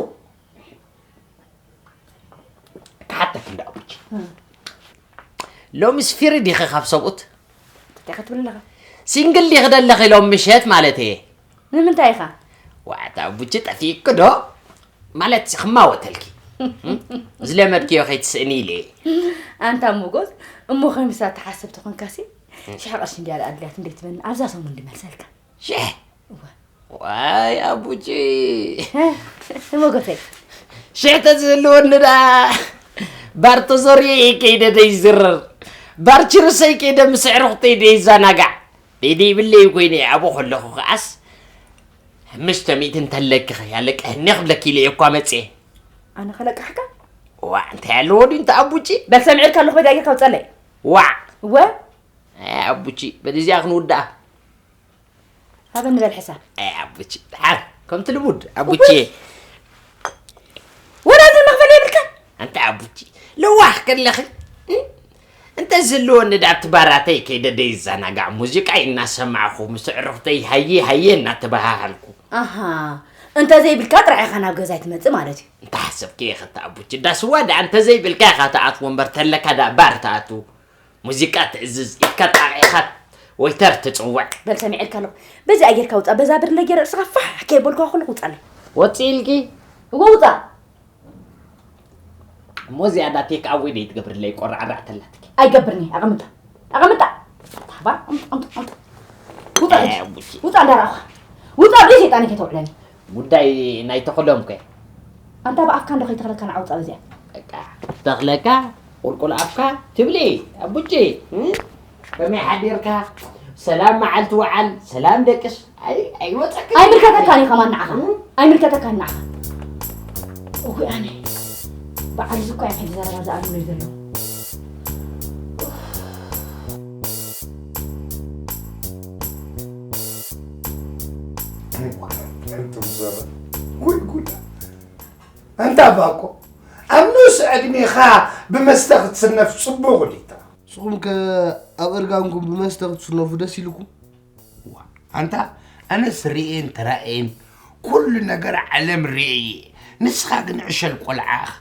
ክሓተኪ እንዳ ኣቡች ሎምስ ፊሪ ዲኺ ካብ ሰብኡት እንታይ ክትብል ኣለኻ ሲንግል ዲኺ ደለኺ ሎም ምሸት ማለት እየ ንምንታይ ኢኻ ዋዕታ ኣቡች ጠፊእኪ ዶ ማለት ክማወተልኪ ዝለመድክዮ ከይትስእኒ ኢለ እየ ኣንታ ሞጎስ እሞ ከሚሳ ትሓስብ ተኾንካሲ ሽሕ ቅርሺ እንድያ ደኣ ኣድልያት እንዴት ትበኒ ኣብዛ ሰሙን ድመልሰልካ ሽሕ ዋይ ኣቡጂ ሞጎሰይ ሽሕ ተዝህልወኒ ደኣ ባር ተዞርየ እየ ከይደ ደይዝርር ባር ችርሰይ ከይደ ምስ ኣዕሩኽተይ ደይዘናጋዕ ደይደይብለይ ኮይነ ኣብኡ ከለኹ ከዓስ ኣምስተ ሚእቲ እንተለኪ ኸ ያለቀህኒ ክብለኪ ኢለ እየ እኳ መፅየ። ኣነ ኸለቅሓካ? ዋዕ እንታይ ኣለዎ ድዩ እንተ ኣቡጪ? በል ሰሚዐልካ ኣለኹ በጃ ጌርካ ውፀለይ። ዋዕ እወ ኣይ ኣቡቺ በል እዚኣ ክንውድኣ። ሃበኒ በል ሕሳብ። ኣይ ኣቡቺ ድሓር ከምቲ ልሙድ ኣቡቺ። ወላ እዚ መኽፈሊ የብልካን። ኣንታ ኣቡቺ ለዋህ ከለኺ እንተ ዝህልወኒ ዳ ኣብቲ ባራተይ ከይደ ደይዘናጋዕ ሙዚቃይ እናሰማዕኹ ምስ ኣዕሩኽተይ ሃየ ሃየ እናተበሃሃልኩ። ኣሃ እንተዘይብልካ ጥራሕ ኢኻ ናብ ገዛይ ትመጽእ ማለት እዩ። እንተሓሰብክዮ ኢኺ እታ ኣቡቺ፣ እንዳ ስዋ ደኣ እንተዘይብልካ ኢኻ ትኣትዎ እምበር፣ ተለካ ደኣ ባር ትኣቱ፣ ሙዚቃ ትእዝዝ፣ ኢድካ ጣቒዕኻ ወይተር ትጽውዕ። በል ሰሚዐልካ ኣለኹ። በዚኣ ጌርካ ውጻእ፣ በዛ ብርለ ጌረ ርእስኻ ፋሕ ከየበልኩኻ ከለኹ ውጻለይ። ወጺእ ኢልኪ? እወ ውጻእ። እሞ እዚኣ ዳ ቴክ ኣወይ ደይትገብርለይ ቆራዕራዕ ተላትኪ። ኣይገብርኒ፣ ኣቐምጣ። ኣቐምጣ። ታባ፣ ኣምጣ፣ ኣምጣ፣ ኣምጣ። ውጻ ሕጂ። ውጻ እንዳረኣኹ። ውጻ ብዘይ ሰይጣን ከይተውዕለኒ። ጉዳይ ናይ ተኽሎም ከ? ኣንታ ብኣፍካ እንዶ ከይተኽለካ ንዓ ውጻ በዚኣ። በቃ ተኽለካ ቁልቁል ኣፍካ ትብሊ ኣቡጂ። ከመይ ሓዲርካ? ሰላም መዓልቲ ወዓል፣ ሰላም ደቅስ። ኣይ ኣይወጸካ። ኣይምልከተካን እዩ ከማን ንዓኻ። ኣይምልከተካን ንዓኻ። እጉይ ኣነ። በዓል እዚ እኮ እዮም ሕጂ ዘረባ ዝኣምኑለይ ዘለዉ። ወይ ጉድ! ኣንታ ባኮ ኣብ ንኡስ ዕድሜኻ ብመስተ ክትስነፍ ጽቡቕ ዲታ? ንስኹም ከ ኣብ እርጋንኩም ብመስተ ክትስነፉ ደስ ኢልኩም? ዋ ኣንታ ኣነስ ርእየን ተራእየን ኩሉ ነገር ዓለም ርእየ እየ። ንስኻ ግን ዕሸል ቆልዓ ኢኻ።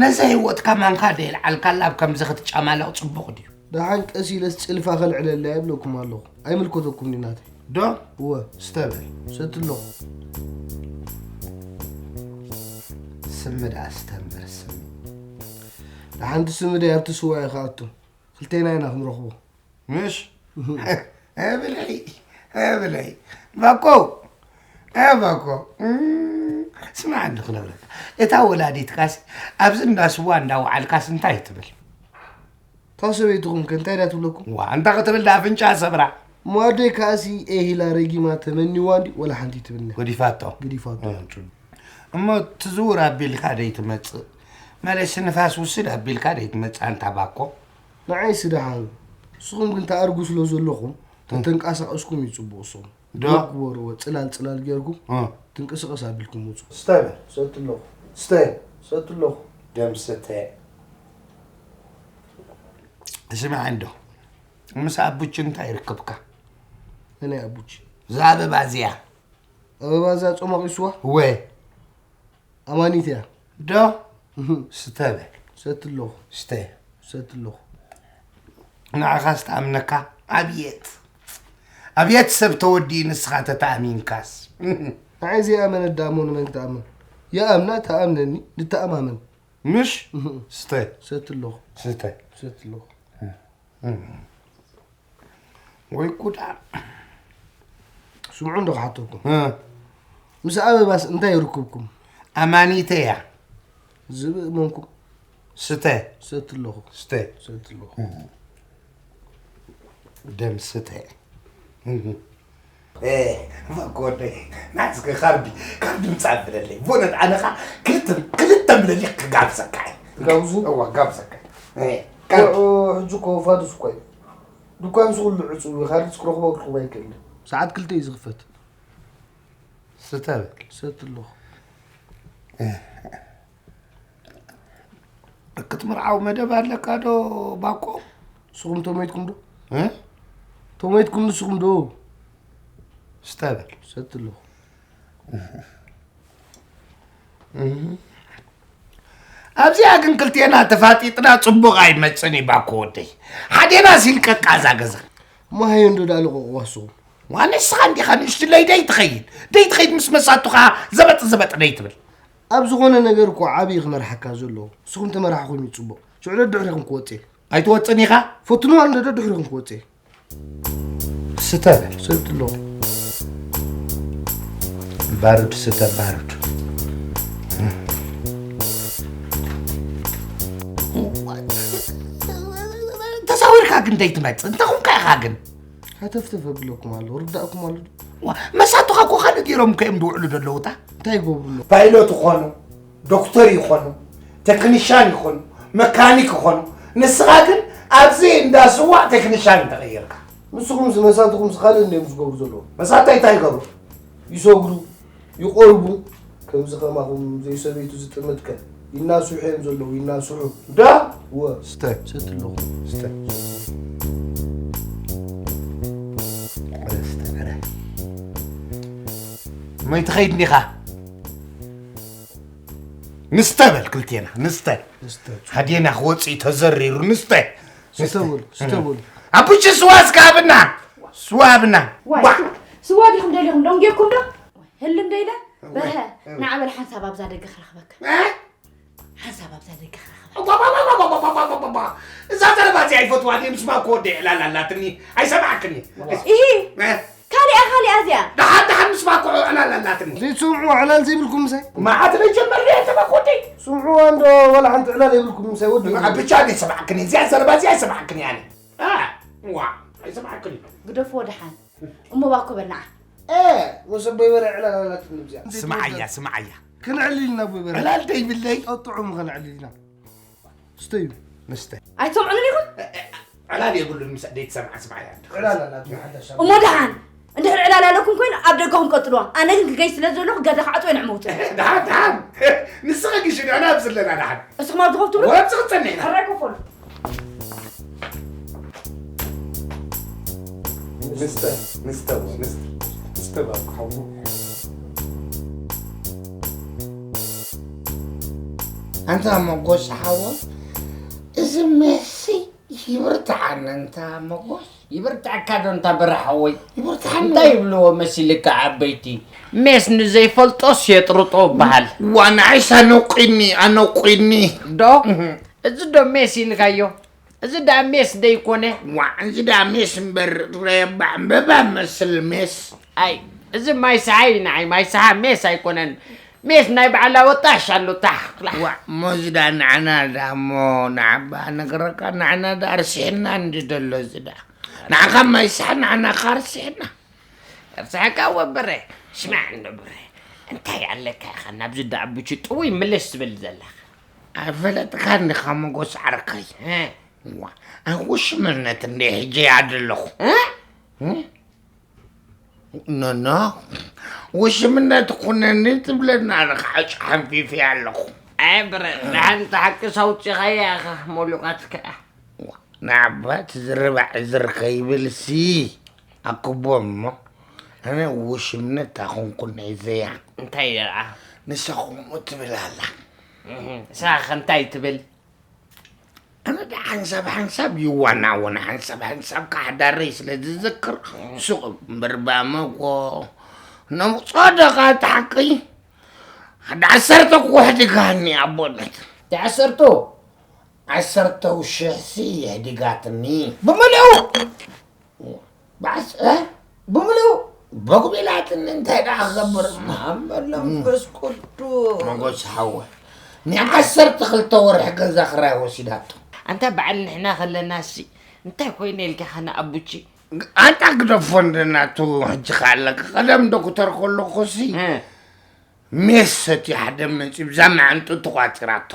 ነዛ ህይወትካ ማንካ ደየልዓልካላ ኣብ ከምዚ ክትጨማለቕ ጽቡቕ ድዩ? ደሓን ቀስ ኢለስ ጭልፋ ከልዕለላ እየ እብለኩም ኣለኹ። ኣይምልከተኩም ድዩ ናተይ? ዶ? እወ። ስተ በል። ሰቲ ኣለኹ። ስሚ ደኣ ስተ እምበር ስሚ። ደሓንቲ ስሚ ደይ ኣብቲ ስዋ እዩ ክኣቱ። ክልቴና ኢና ክንረኽቦ። ምሽ? ብልሒ ብልሒ ባኮ ባኮ ስማዕ እንዲ ክነግረካ እታ ወላዲትካስ ኣብዚ እንዳ ስዋ እንዳወዓልካስ እንታይ ትብል? እታ ሰበይትኹም ከ እንታይ ድያ ትብለኩም? ዋ እንታይ ክትብል ድኣ ኣፍንጫ ሰብራ። እሞ ኣደይ ከኣሲ ኤህ ኢላ ረጊማ ተመኒዋ እንዲ ወላ ሓንቲ ኣይትብልንያ። ገዲፋቶ። ገዲፋቶ። እሞ ትዝውር ኣቢልካ ደይትመጽእ መለሲ ንፋስ ውስድ ኣቢልካ ደይትመጽእ ኣንታ ባኮ። ንዓይሲ ደሓን ንስኹም ግን ትኣርጉ ስለ ዘለኹም ተተንቀሳቐስኩም እዩ ጽቡቕ ንስኹም ዶ? ግበርዎ ጽላል ጽላል ጌርኩም እ። ትንቅስቐስ ኣቢልኩም ውጹ። ስተ በል። ሰቲ ኣለኹ። ስተ። ሰቲ ኣለኹ። ደም ስተ። ስምዐ እንዶ ምስ ኣቡች እንታይ ይርክብካ? መን ኣቡች? እዛ ኣበባ እዚኣ። ኣበባ እዛ ጾማቕ ይስዋ? እወ። ኣማኒት እያ። ዶ? ስተ በል። ሰቲ ኣለኹ። ስተ። ሰቲ ኣለኹ። ንዓኻስ ትኣምነካ? ኣብየት ኣብየት ሰብ ተወዲኡ ንስኻ ተተኣሚንካስ። ንዓይ ዘይኣመነ ዳሞ ንመን ክተኣምን? ይኣምና ትኣምነኒ ንተኣማመን። ምሽ ስተ ሰቲ ኣለኹ። ስተ። ሰቲ ኣለኹ። ወይ ጉዳ። ስምዑ እንዶ ክሓተኩም። ምስ ኣበባስ እንታይ ይርክብኩም? ኣማኒተ እያ። ዝብእ መንኩም። ስተ። ሰቲ ኣለኹ። ስተ። ሰቲ ኣለኹ። ደም ስተ። መኮነይ ናትከ ካርዲ ካርዲ ምጻእ ብለለይ ቦነት ኣነኻ ክልተ ክልተ ምለሊ ክጋብዘካ እየ። ትጋብዙ? እዋ ጋብዘካ። ሕጂ እኮ ፋዱስ እኮ እዩ። ድኳን ዝኹሉ ዕጹው እዩ፣ ካልእ ክትረኽቦ ክትረኽቦ ኣይክእልን። ሰዓት ክልተ እዩ ዝኽፈት። ስተ በል። ሰቲ ኣለኹ። ክትምርዓው መደብ ኣለካ ዶ ባኮ? ንስኹም ተሞይትኩም ዶ? እ? ተሞይትኩም ንስኹም ዶ? ስተ በል። ሰቲ ኣለኹ። ኣብዚኣ ግን ክልቴና ተፋጢጥና ጽቡቕ ኣይመጽን እዩ ባኮ ወደይ። ሓዴና ሲልቀቃ እዛ ገዛ። እሞ ሃየ እንዶ ደኣ ልቐቑዋ ንስኹም። ዋ ንስኻ እንዲኻ ንእሽትለይ ደይትኸይድ ደይትኸይድ ምስ መሳቱ ኸዓ ዘበጥ ዘበጥ ደይትብል። ኣብ ዝኾነ ነገር እኮ ዓብዪ ክመርሓካ ዘለዎ። ንስኹም ተመራሕኹም እዩ ጽቡቕ። ሽዑ ደድሕሪኹም ክወጽእ እየ። ኣይትወጽእን ኢኻ። ፈትንዋ እንዶ ደድሕሪኹም ክወጽእ እየ። ስተ በል። ሰቲ ኣለኹ። ባሩድ ስተ ባሩድ። ተዛዊርካ ግን ደይትመጽእ እንተ ኹንካ ኢኻ ግን። ሃተፍተፍ ኣብለኩም ኣሎ ርዳእኩም ኣሎ ድዩ? ዋ፣ መሳቱኻ እኮ ካልእ ገይሮም እኮ እዮም ዝውዕሉ ዘለዉ። እታ እንታይ ይገብሩ ኣለዉ? ፓይሎት ይኾኑ፣ ዶክተር ይኾኑ፣ ቴክኒሻን ይኾኑ፣ መካኒክ ይኾኑ። ንስኻ ግን ኣብዚ እንዳ ስዋእ ቴክኒሻን ተቐይርካ። ንስኹምስ መሳትኹምስ ካልእ እንድዮም ዝገብሩ ዘለዉ? መሳታይ እንታይ ይገብሩ? ይሰግዱ፣ ይቖርቡ። ከምዚ ከማኹም ዘይሰበይቱ ዝጥምትከ ይናስሑ እዮም ዘለዉ፣ ይናስሑ። ዳ? እወ። ስተ። ሰቲ ኣለኹ። ስተ። መይ ትኸይድ እንዲኻ? ንስተ በል ክልቴና ንስተ። ንስተ። ሃዴና ክወፅእ እዩ ተዘሪሩ ንስተ። ንስተ በሉ፣ ንስተ በሉ። ኣቡቺ ስዋ እስከ ሃብና። ስዋ ሃብና። ዋይ፣ ዋ። ስዋ ዲኹም ደሊኹም? ደንጊርኩም ዶ? ህልም ዶ ኢለ? በርሀ፣ ንዓ በል ሓንሳብ ኣብዛ ደገ ክረኽበካ። እ? ሓንሳብ ኣብዛ ደገ ክረኽበካ። እዛ ዘረባ እዚኣ ኣይፈትዋን እየ፣ ምስማ እኮ ወደይ ዕላል ኣላትኒ። ኣይሰምዓክን እየ። ኢሂ፣ እ? ካሊኣ፣ ካሊኣ እዚኣ። ደሓን፣ ደሓን፣ ምስማ እኮ ዕላል ኣላትኒ። ዘይትሰምዑ ዕላል ዘይብልኩም ምሳይ? መዓት ዘይጀመርና እየ፣ ተባክ ወደይ። ስምዑዋ እንዶ፣ ዋላ ሓንቲ ዕላል የብልኩም ምሳይ ወዲ። ብቻ ኣይሰምዓክን እየ፣ እዚኣ ዘረባ እዚኣ ኣይሰምዓክን እየ ኣነ። እ፣ ዋ፣ ኣይሰምዓክን እየ። ግደፍዎ ደሓን። እሞ ባኮ በል ንዓ። እ፣ ምስ ኣቦይ በርሀ ዕላል ኣላትኒ እዚኣ። ስምዓያ፣ ስምዓያ። ክንዕልል ኢና ኣቦይ በርሀ። ዕላል ደይብለይ። ጠጥዑም ክንዕልል ኢና። ስተዩ። ንስተ። ኣይትሰምዑንን ኢኹም? ዕላል የብሉን ምስ ደይትሰምዓ ስምዓያ። ዕላል ኣላትኒ ሓዳሽ። እሞ ደሓን፣ እንድሕር ዕላል ኣለኩም ኮይኑ ኣብ ደገኹም ቀጥልዋ። ኣነ ግን ክገይ ስለ ዘለኹ ገዛ ክዓጽወ ንዕመውት። ደሓን፣ ደሓን። ንስኺ ግሽኒ፣ ኣነ ኣብዚ ኣለና ደሓን። እስኹም ኣብዚ ኮፍ ትብሉ? ወብዚ ክትጸንሕ ኢና። ሕራይ ኮፍ በሉ። ንስተ፣ ንስተ፣ ንስተ፣ ንስተ ባኮ ሓዉ። ኣንታ መጎስ ሓወ፣ እዚ ሜሲ ይብርትዓኒ፣ ኣንታ መጎስ። ይብርትዓካ ዶ፣ ኣንታ በርሀ ሓወይ? ይብርትዓኒ። እንታይ ይብልዎ መሲልካ ዓበይቲ? ሜስ ንዘይፈልጦስ የጥርጦ ይበሃል። ዋ፣ ንዓይስ ኣነቂኒ፣ ኣነቂኒ። ዶ? እህ። እዚ ዶ ሜስ ኢልካዮ? እዚ ደኣ ሜስ ደይኮነ? ዋዕ፣ እዚ ደኣ ሜስ እምበር፣ ረባ ዕምበባ መስል ሜስ። ኣይ፣ እዚ ማይ ሰሓ እዩ ንዓይ፣ ማይ ሰሓ ሜስ ኣይኮነን። ሜስ ናይ በዓል ኣወጣሽ ኣሎ፣ ታኽ፣ ላኽ። ዋዕ፣ እሞ እዚ ደኣ ንዓና ደኣ እሞ ንዓባ ነግረካ፣ ንዓና ደኣ ርሲሕና እንዲ ደሎ እዚ ደኣ። ንዓኻ ማይ ሰሓ፣ ንዓና ኸኣ ርሲሕና። ርሳሕካ ወበረ፣ ስማዕ እንዶ በረ፣ እንታይ ኣለካ ኢኻ ናብዚ ደኣ ቡቺ ጥውይ ምልስ ትብል ዘለኻ? ኣይፈለጥካን ዲኻ መጎስ ዓርከይ? እ። ዋ፣ ኣን ውሽምነት እንደ ሕጂ እያ ዘለኹ። እ? እ? ኖኖ፣ ውሽምነት ኩነኒ ትብለና ኣለኻ፣ ዓጭ ሓንፊፈ ኣለኹ። ኣይ በረ፣ ደሓን እታ ሓቂ ሳውፂኻያ ኢኻ፣ ሞሉቓትካ። ዋ፣ ንዓባ ትዝርባ ዕዝር ከይብልሲ፣ ኣክቦ እሞ፣ ኣነ ውሽምነት ኣኹንኩን ናይ ዘያ። እንታይ ደኣ? ንሳ ከምኡ ትብል ኣላ። እህ፣ ንሳ ኸ እንታይ ትብል? ኣነ ደኣ ሓንሳብ ሓንሳብ ይዋናወን፣ ሓንሳብ ሓንሳብ ካሕዳረይ ስለ ዝዝክር፣ ሱቕ እምበር ባመጎ ነምጾ ደቓ ተሓቀይ፣ ሓደ ዓሰርተ ኩሕ ድጋኒ ኣቦነት። እቲ ዓሰርተ? ዓሰርተ ሽሕሲ የሕዲጋትኒ። ብምልኡ? ባዕስ፣ እ? ብምልኡ? በጉቢላትኒ እንታይ ደኣ ክገብር? ኣመ መንፈስ ቅዱስ። መጎስ ሓወ። ንዓሰርተ ክልተ ወርሒ ገዛ ክራይ ወሲዳቶ። ኣንታ በዓል ንሕና ከለናሲ እንታይ ኮይነ ኢልካ ኸነ ኣቡቺ? ኣንታ ግደፎ እንደ ናቱ ሕጂ ከ ኣለካ። ቀደም ዶክተር ከለኹሲ እ። ሜስ ሰትዩ ሓደ መጺኡ ብዛ መዓንጥኡ ተቋጺራቶ።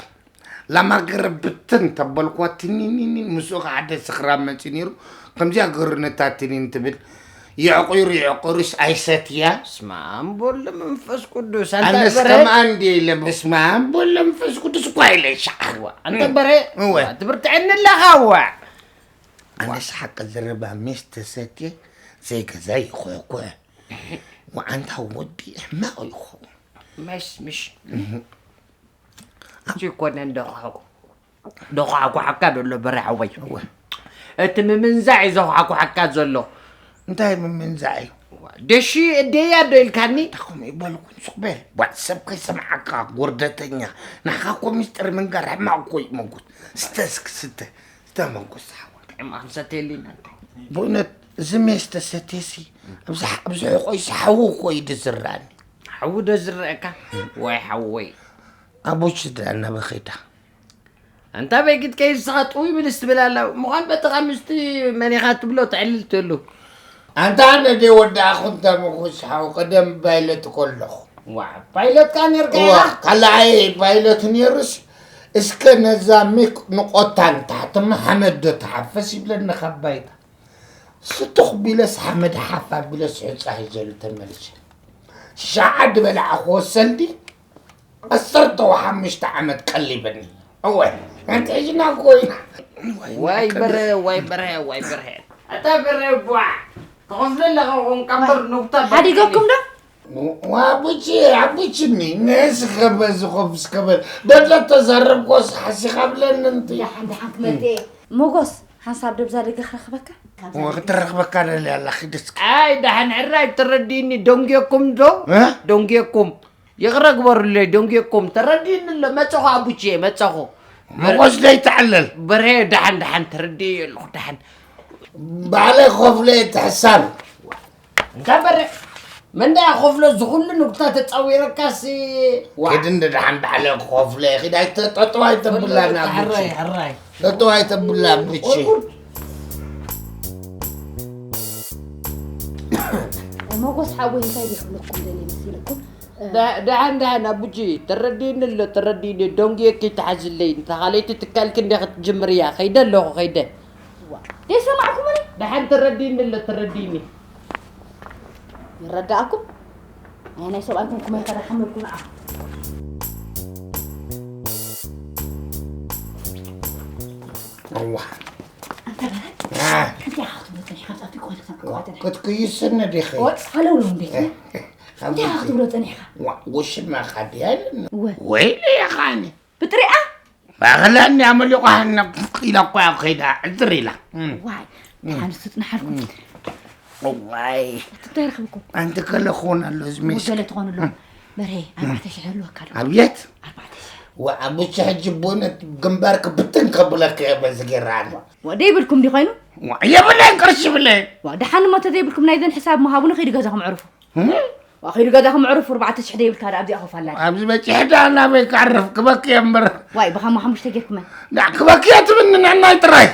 ላማገረ ብትን ተበልኳ ትኒኒኒ ምስኡ ኸዓ ሓደ ስኽራን መጺኡ ነይሩ። ከምዚኣ ገሩ ነታ ትኒን ትብል። የዕቑሩ የዕቑሩስ ኣይሰትያ። በስመ ኣብ ወወልድ ወመንፈስ ቅዱስ። ኣንታ ኣነስ በረ። ከምኣ እንድየ ኢለ በስመ ኣብ ወወልድ ወመንፈስ ቅዱስ እኳ ኢለ ሻዕ። እዋ፣ ኣንታ በረ። እወ። እዋ፣ ትብርትዐኒ ኣለኻ እዋ። ኣነስ ሓቂ ዝረባ ሜስ ተሰትየ ዘይገዛ ይኹሕኩሕ። ወዓንታ ወዲ ሕማቕ ይኸውን። መሽ፣ ምሽ። እዚ ይኮነን ደኹሕኩ። ደኹሓኩሓካ ዘሎ በረ ሓወይ። እወ። እቲ ምምንዛዕ እዩ ዘኹሓኩሓካ ዘሎ። እንታይ ምምንዛዕ እዩ? ደሺ እደያ ዶ ኢልካኒ? እንታይ ከምኡ ይበልኩን ሱቕ በል። ዋ፣ ሰብ ከይሰምዓካ ውርደተኛ። ንዓኻ እኮ ሚስጥር ምንጋር ሕማቕ እኮ እዩ መጉት። ስተ እስኪ ስተ። ስተ መጉት ሓወይ። ጥዕማ ክንሰትየሉ ኢና እንታይ? ብእውነት እዚ ሜስ ተሰትየሲ ኣብዚ ሕ-፣ ኣብዚ ሕቖይሲ ሓዊ እኮ እዩ ዝዝራኒ። ሓዊ ዶ ዝረአካ? ዋይ ሓወይ። ኣቦች ደኣ እናበኸይዳ። ኣንታ በጊት ከይድ ንስኻ ጥውይ ምልስ ትብል ኣላ። ምዃን በጥቓ ምስቲ መን ኢኻ ትብሎ ተዕልል ትህሉ። ኣንታ ኣነ ደይ ወዳእኹ እንተ ምኹስ ሓው ቀደም ፓይለት ከለኹ። ዋ፣ ፓይለት ከኣ ኔርካ ዋ፣ ኢኻ? ካልኣይ ፓይለት ኔሩስ፣ እስከ ነዛ ሚክ ንቆታን ታሕትማ ሓመድ ዶ ትሓፈስ ይብለኒ ካብ ባይታ። ስቱኽ ቢለስ ሓመድ ሓፍ ኣቢለስ ሑጻ ሒዘሉ ተመልሰ። ሸዓ ዝበላዕኽዎ ሰልዲ ዓሰርተ ሓሙሽተ ዓመት ቀሊበኒ። እወ፣ ኣንተ ሕጂ ናብ ኮይና። ዋይ በረ፣ ዋይ በረ፣ ዋይ በረ። ኣታ በረ ቧዕ፣ ትኸፍለ ኣለኻ ኾንካ እምበር ኑብታ በረ ሓዲገኩም ዶ? ዋ፣ ኣቡቺ፣ ኣቡቺኒ፣ ነስ ከበዝ ኾፍ ስከበል። በለ ተዛረብኮስ ሓሲኻ ብለኒ እንት። ደሓን፣ ደሓን ክመጽእ እየ። ሞጎስ፣ ሓንሳብ ደብዛ ደገ ክረኽበካ? እወ፣ ክትረኽበካ ደልያ ኣላ፣ ኺድ እስኪ። ኣይ፣ ደሓን ሕራይ ተረዲእኒ፣ ደንጌኩም ዶ? እ? ደንጌኩም። ይቕረ ግበሩለይ፣ ደንጌኩም። ተረዲእኒ ኣሎ፣ መጸኹ ኣቡቼ፣ መጸኹ። መጎስ ደይትዕለል። በርሄ፣ ደሓን፣ ደሓን፣ ተረዲእዮ ኣለኹ፣ ደሓን። ባዕለ ክኸፍሎ እየ እቲ ሕሳብ። እንታ በርሄ፣ መን ደኣ ክኸፍሎ እዚ ኩሉ ንጉታ ተጻዊረካሲ? ዋ። ኪድ እንደ ደሓን ባዕለ ክኸፍሎ እየ፣ ኪድ ኣይተ-፣ ጠጠው ኣይተብላና፣ ሕራይ፣ ኣቡቼ። ሕራይ። ጠጠው ኣይተብላ፣ ኣቡቼ። ሞጎስ ሓወይ እንታይ ይኽብለኩም ደልየ መሲለኩም? ዳ-፣ ደሓን፣ ደሓን፣ ኣቡጂ፣ ተረዲእኒ ኣሎ፣ ተረዲእኒ። ደንጉየ ከይትሓዝለይ፣ እንተ ካልኣይቲ ትካልኪ እንደ ክትጅምር እያ። ከይደ ኣለኹ፣ ከይደ። ዋ፣ ደይሰማዕኩምኒ? ደሓን፣ ተረዲእኒ ኣሎ፣ ተረዲእኒ። ይረዳእኩም? ኣይ፣ ናይ ሰብኣይኩም ኩመይ ከዳ ሓመድኩ ንዓ። እዋ። ኣንታ በረ፣ አ። እንታይ ኢኻ ክትብሎ ጸኒሕካ? ኣብቲ እኮ ኢልካ ዋ፣ ክትቋተል። ክትክይስኒ ዲኺ? ወ-፣ ሃለውለው እንዴት እ፣ ነው? ካብ እንታይ ኢኻ ውሽጢ። ክትብሎ ጸኒሕካ? ዋ፣ ውሽማኻ ድያ ኢለኒ። እወ። ወይለይ ኢኻ ኣነ። ብጥሪኣ? ባኽላ እንድያ መሊቑ ሃና ኢላ እኮ እያ ከይዳ ዕዝር ኢላ። እም። ዋይ፣ እም። ደሓን እሱ ጽናሓልኩም። እም። እዋይ። እቲ እንታይ ረኽብኩም? ኣንቲ ከለ ክኾን ኣሎ እዚ ሜስ። ወገለ ትኾኑ ኣሎ። እም። በርሄ፣ ኣርባዕተ ሽሕ ይህልወካ ኣሎ። ኣብየት? ኣርባዕተ ሽሕ። ወ-፣ ኣቡቺ ሕጂ ብእውነት ግንባርክ ብትን ከብለክ እየ በዚ ጌራ ኣነ። ወ-፣ ደይብልኩም ድዩ ኮይኑ? ወ-፣ የብለይን ቅርሺ የብለይን። ወ-፣ ደሓን እሞ ተዘይብልኩም ናይዘን ሕሳብ ምሃቡኒ ከይዱ ገዛኹም ዕርፉ። እም? ወ-፣ ከይዱ ገዛኹም ዕርፉ፣ ኣርባዕተ ሽሕ ደይብልካ ደኣ ኣብዚኣ ኮፍ ኣላ። ኣብዚ በጺሐ ደኣ ናበይ ክዓርፍ ክበኪ እየ እምበር። ዋይ፣ ብኻማ ሓሙሽተ ጌርኩመን። ዳ ክበኪ እየ ትብኒ ንዕናይ ጥራይ።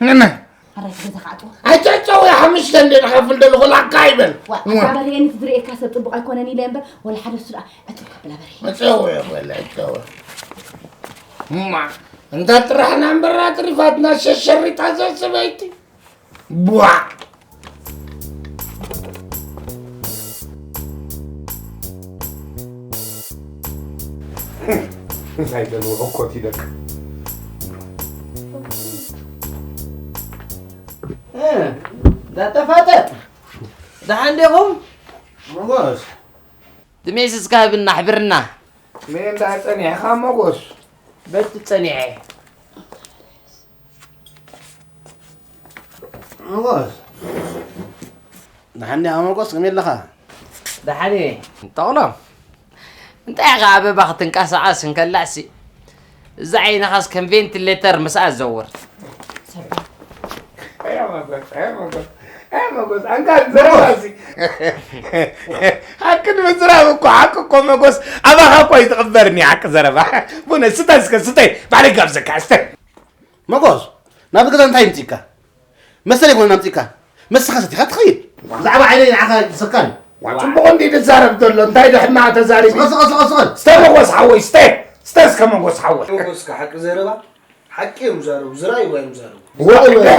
ንዕናይ። ኣረ፣ እቲ ገዛ ክዓጽዎ። ኣይትዕጸው፣ ሓሙሽተ እንደ ንኸፍል ደለኹ ላካ ይበል። ዋ፣ እዋ። ኣታ በርሄ፣ ነቲ ዝርእየካ ሰብ ጽቡቕ ኣይኮነን ኢለ እምበር፣ ወላ ሓደ እሱ ደኣ ዕጽው ከብላ በርሄ። ዕጸው እየ በለ፣ ዕጸው። እማ፣ እንታ ጥራሕና እምበር ኣትሪፋትና ሸሸሪታ እዛ ሰበይቲ። ቧዕ። እንታይ ደልዎ ህኮት ይደቅ። እ፣ እንዳተፋጠጥ። ደሓን ዲኹም? ሞጎስ። እቲ ሜስ እስከ ህብና፣ ኣሕብርና። ሜ እንዳ ጸኒሕኻ ሞጎስ? በቲ ጸኒሐ። ሞጎስ። ደሓን ዲኻ ሞጎስ? ከመይ ኣለኻ? ደሓን እየ። ተቕሎ፣ እንታይ ኢኻ ኣበባ ክትንቀሳቐስ እንከላሲ፣ እዛ ዓይንኻስ ከም ቬንቲሌተር ምስኣ ትዘውር። ኣያ መጎስ፣ ኣያ መጎስ፣ ኣያ መጎስ፣ ኣንካ ዘረባሲ። ሓቂ ንምዝራብ እኮ፣ ሓቂ እኮ መጎስ፣ ኣባኻ እኮ ኣይትቕበርን እዩ ሓቂ ዘረባ። ቡነ፣ ስተ እስከ፣ ስተ፣ ባዕለይ ጋብዘካ፣ ስተ። መጎስ፣ ናብ ገዛ እንታይ ምጺእካ? መሰል ይኮነ ኣምጺእካ። መስኻ ሰቲኻ ትኸይድ። ብዛዕባ ዓይነይ ንዓኻ ይድሰካን። ዋ፣ ጽቡቕ እንዲ ዝዛረብ ዘሎ፣ እንታይ ዶ ሕማቕ ተዛሪቡ? ስቐል፣ ስቐል፣ ስቐል፣ ስቐል። ስተ መጎስ ሓወይ፣ ስተ። ስተ እስከ መጎስ ሓወይ። መጎስ ከ ሓቂ ዘረባ፣ ሓቂ እዮም ዝዛረቡ፣ ዝረኣይዋ እዮም ዝዛረቡ። ዋ፣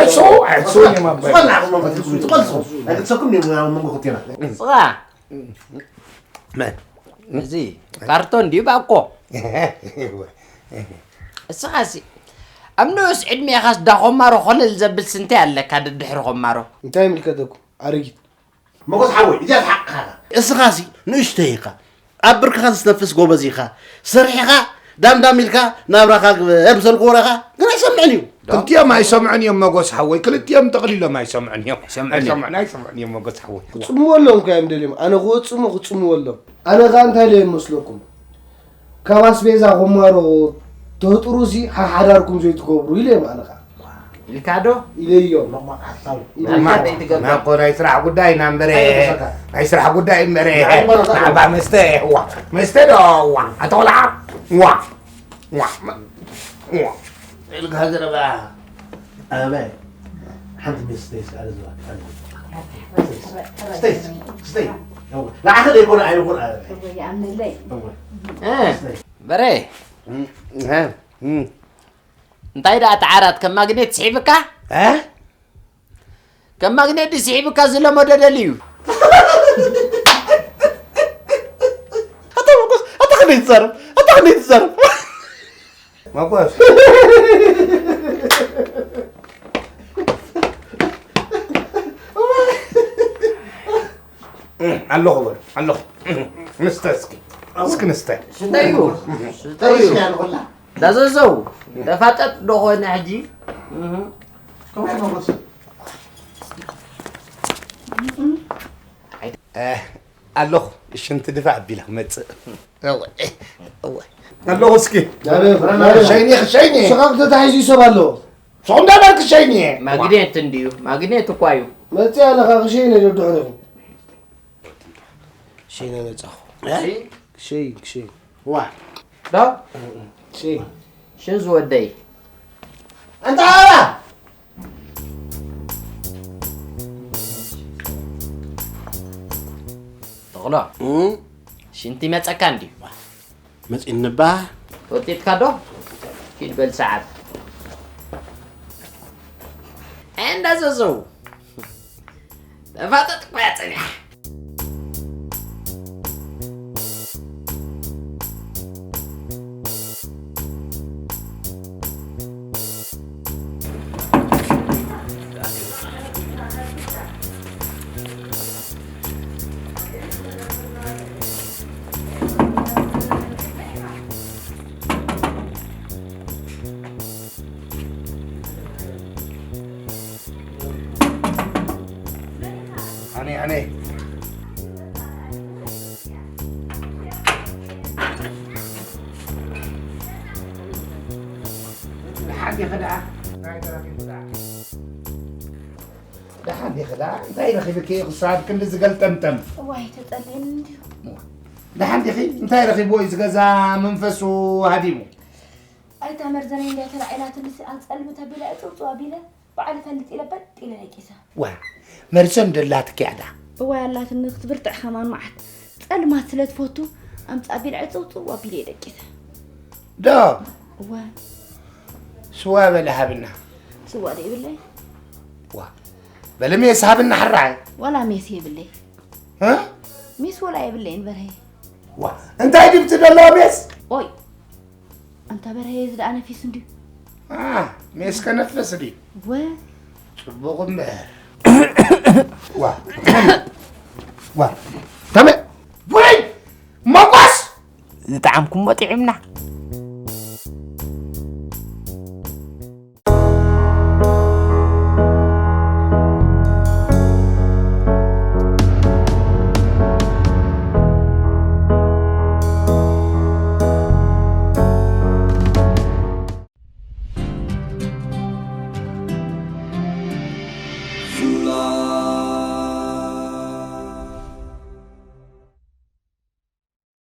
ሕሱ፣ ሕሱ እዮም ኣባይ። ስቐል ንዓኹም መጎስ፣ ስቐል፣ ስቐል። ኣይግድሰኩም እዮም ኣብ መንጎ ክልቴና። ስቓ። መን? እዚ ካርቶን ድዩ ባኮ? እስኻሲ ኣብ ንኡስ ዕድሜኻስ ዳ ኾማሮ ኾለል ዘብል ስንታይ ኣለካ ደድሕሪ ኾማሮ? እንታይ ይምልከተኩም ኣረጊት? መጎስ ሓወይ፣ እዚኣ ሓቅኻ። እስኻሲ ንእሽተይ ኢኻ። ኣብ ብርክኻ ዝተነፍስ ጎበዝ ኢኻ። ሰሪሕኻ ዳም ዳም ኢልካ ናብራኻ ግበር ምስ በልኩ ወረኻ ግን ኣይሰምዕን እዩ። ክልቲኦም ኣይሰምዑን እዮም መጎስ ሓወይ፣ ክልቲኦም ጠቕሊሎም ኣይሰምዑን እዮም። ኣይሰምዑን እዮም። ኣይሰምዑን፣ ኣይሰምዑን እዮም መጎስ ሓወይ። ክጽምዎ ኣለዎም እኮ እዮም ደልዮም። ኣነ ክወጽሙ ክጽምዎ ኣለዎም። ኣነ ኸኣ እንታይ ኢለ ይመስለኩም? ካብ ኣስቤዛ ቁማሮ ተህጥሩሲ ሓሓዳርኩም ዘይትገብሩ ኢለ እየ ኣነ ኸኣ። ኢልካ ዶ? ኢለዮ። መቕመቕ ሓሳብ። ኢለ። ናኮ ናይ ስራሕ ጉዳይ ኢና እምበረ። ኣይበሰካ። ናይ ስራሕ ጉዳይ እምበረ። ናይ ሃይማኖት ናዕባ መስተ፣ እዋ። መስተ ዶ፣ እዋ። ኣቶ ቆልዓ፣ እዋ። እዋ። እዋ። ኢልካ ዘረባ። ኣበይ? ሓንቲ መስተ ይስኣል ዝባል። ስተይ፣ ስተይ። ንዓኺ ደይኮነ ኣይኮን ኣለ። እወ ይኣምነለይ። እ፣ በሬ እም፣ እም። እንታይ ደኣ ተዓራት ከም ማግኔት ስሒብካ? እ? ከም ማግኔት ድዩ ስሒብካ ዝለመዶ ደልዩ? ኣታ መጎስ፣ ኣታ ከመይ ትዛረብ? ኣታ ከመይ ትዛረብ? መጎስ። ኣለኹ በሉ፣ ኣለኹ። ንስተ እስኪ፣ እስኪ ንስተ። ስተዩ፣ ስተዩ። ዳዘዘው፣ ተፋጠጥ ዶ ኾነ ሕጂ? እ፣ ኣለኹ፣ ሽንቲ ድፋዕ ኣቢለ ክመጽእ። እወ፣ እወ። ኣለኹ እስኪ። ሸይኒ፣ ሸይኒ። ስኻ ተታሒዙ ይሰብ ኣሎ። ሸኹም ዳዳር ክሸይኒ። ማግኔት እንድዩ፣ ማግኔት እኳ እዩ። መፅእ ኣለኻ ክሸይነ ዶ ድሕሪኹም? ሸይነ መፃኹ። ክሸይ፣ ክሸይ። ዋ። ዶ? ክሸይ። ሽን ዝወደይ። ኣንታ ኣባ። ተኽሎ። ሽንቲ መጸካ እንድዩ። መጺእኒ እባ። ወጢጥካ ዶ? ኪድ በል ሰዓት። እንዳ ዘዘው። ተፋጠጥ እኮ እያ ጸኒሓ። ኣነ ኣነ ደሓን ዲኺ ደኣ? እንታይ ተረኺቡ ደኣ? ደሓን ዲኺ ደኣ? እንታይ ረኺብኪ ክሳብ ክንዲ ዝገልጠምጠም? እዋይ ተጸልየኒ እንድዩ። ደሓን ዲኺ? እንታይ ረኺብዎ እዩ ዝገዛ መንፈሱ ሃዲሙ? ኣይታ መርዘነይ እንድያ ተላዒላትኒ፣ ስኣል ጸልምት ኣቢለ ዕጽውጽው ኣቢለ ባዕሉ ፈልጥ ኢለ በጥ ኢለ ደቂሰ። ዋ መርዘን ደላትኪ እያ ዳ? እዋይ ኣላትኒ ክትብርትዕ ከማን መዓት ጸልማት ስለ ትፈቱ ኣምጻ ኣቢለ ዕጽውጽው ኣቢለ እየ ደቂሰ። ዶ እወ ስዋ በለ ሃብና። ስዋ ዶ ይብለይ? ዋ በለ ሜስ ሃብና ሕራይ። ዋላ ሜስ የብለይ። እ? ሜስ ወላ የብለይን በርሀይ። ዋ እንታይ ድዩ እቲ ዘለዎ ሜስ? ኦይ ኣንታ በርሀይ እዚ ደኣ ነፊስ እንድዩ። አ ሜስ ከነፍስ ድዩ? ወ ጽቡቕ እምበር። ዋ ዋ ተመ ወይ መጓስ ዝጠዓምኩሞ ጥዒምና።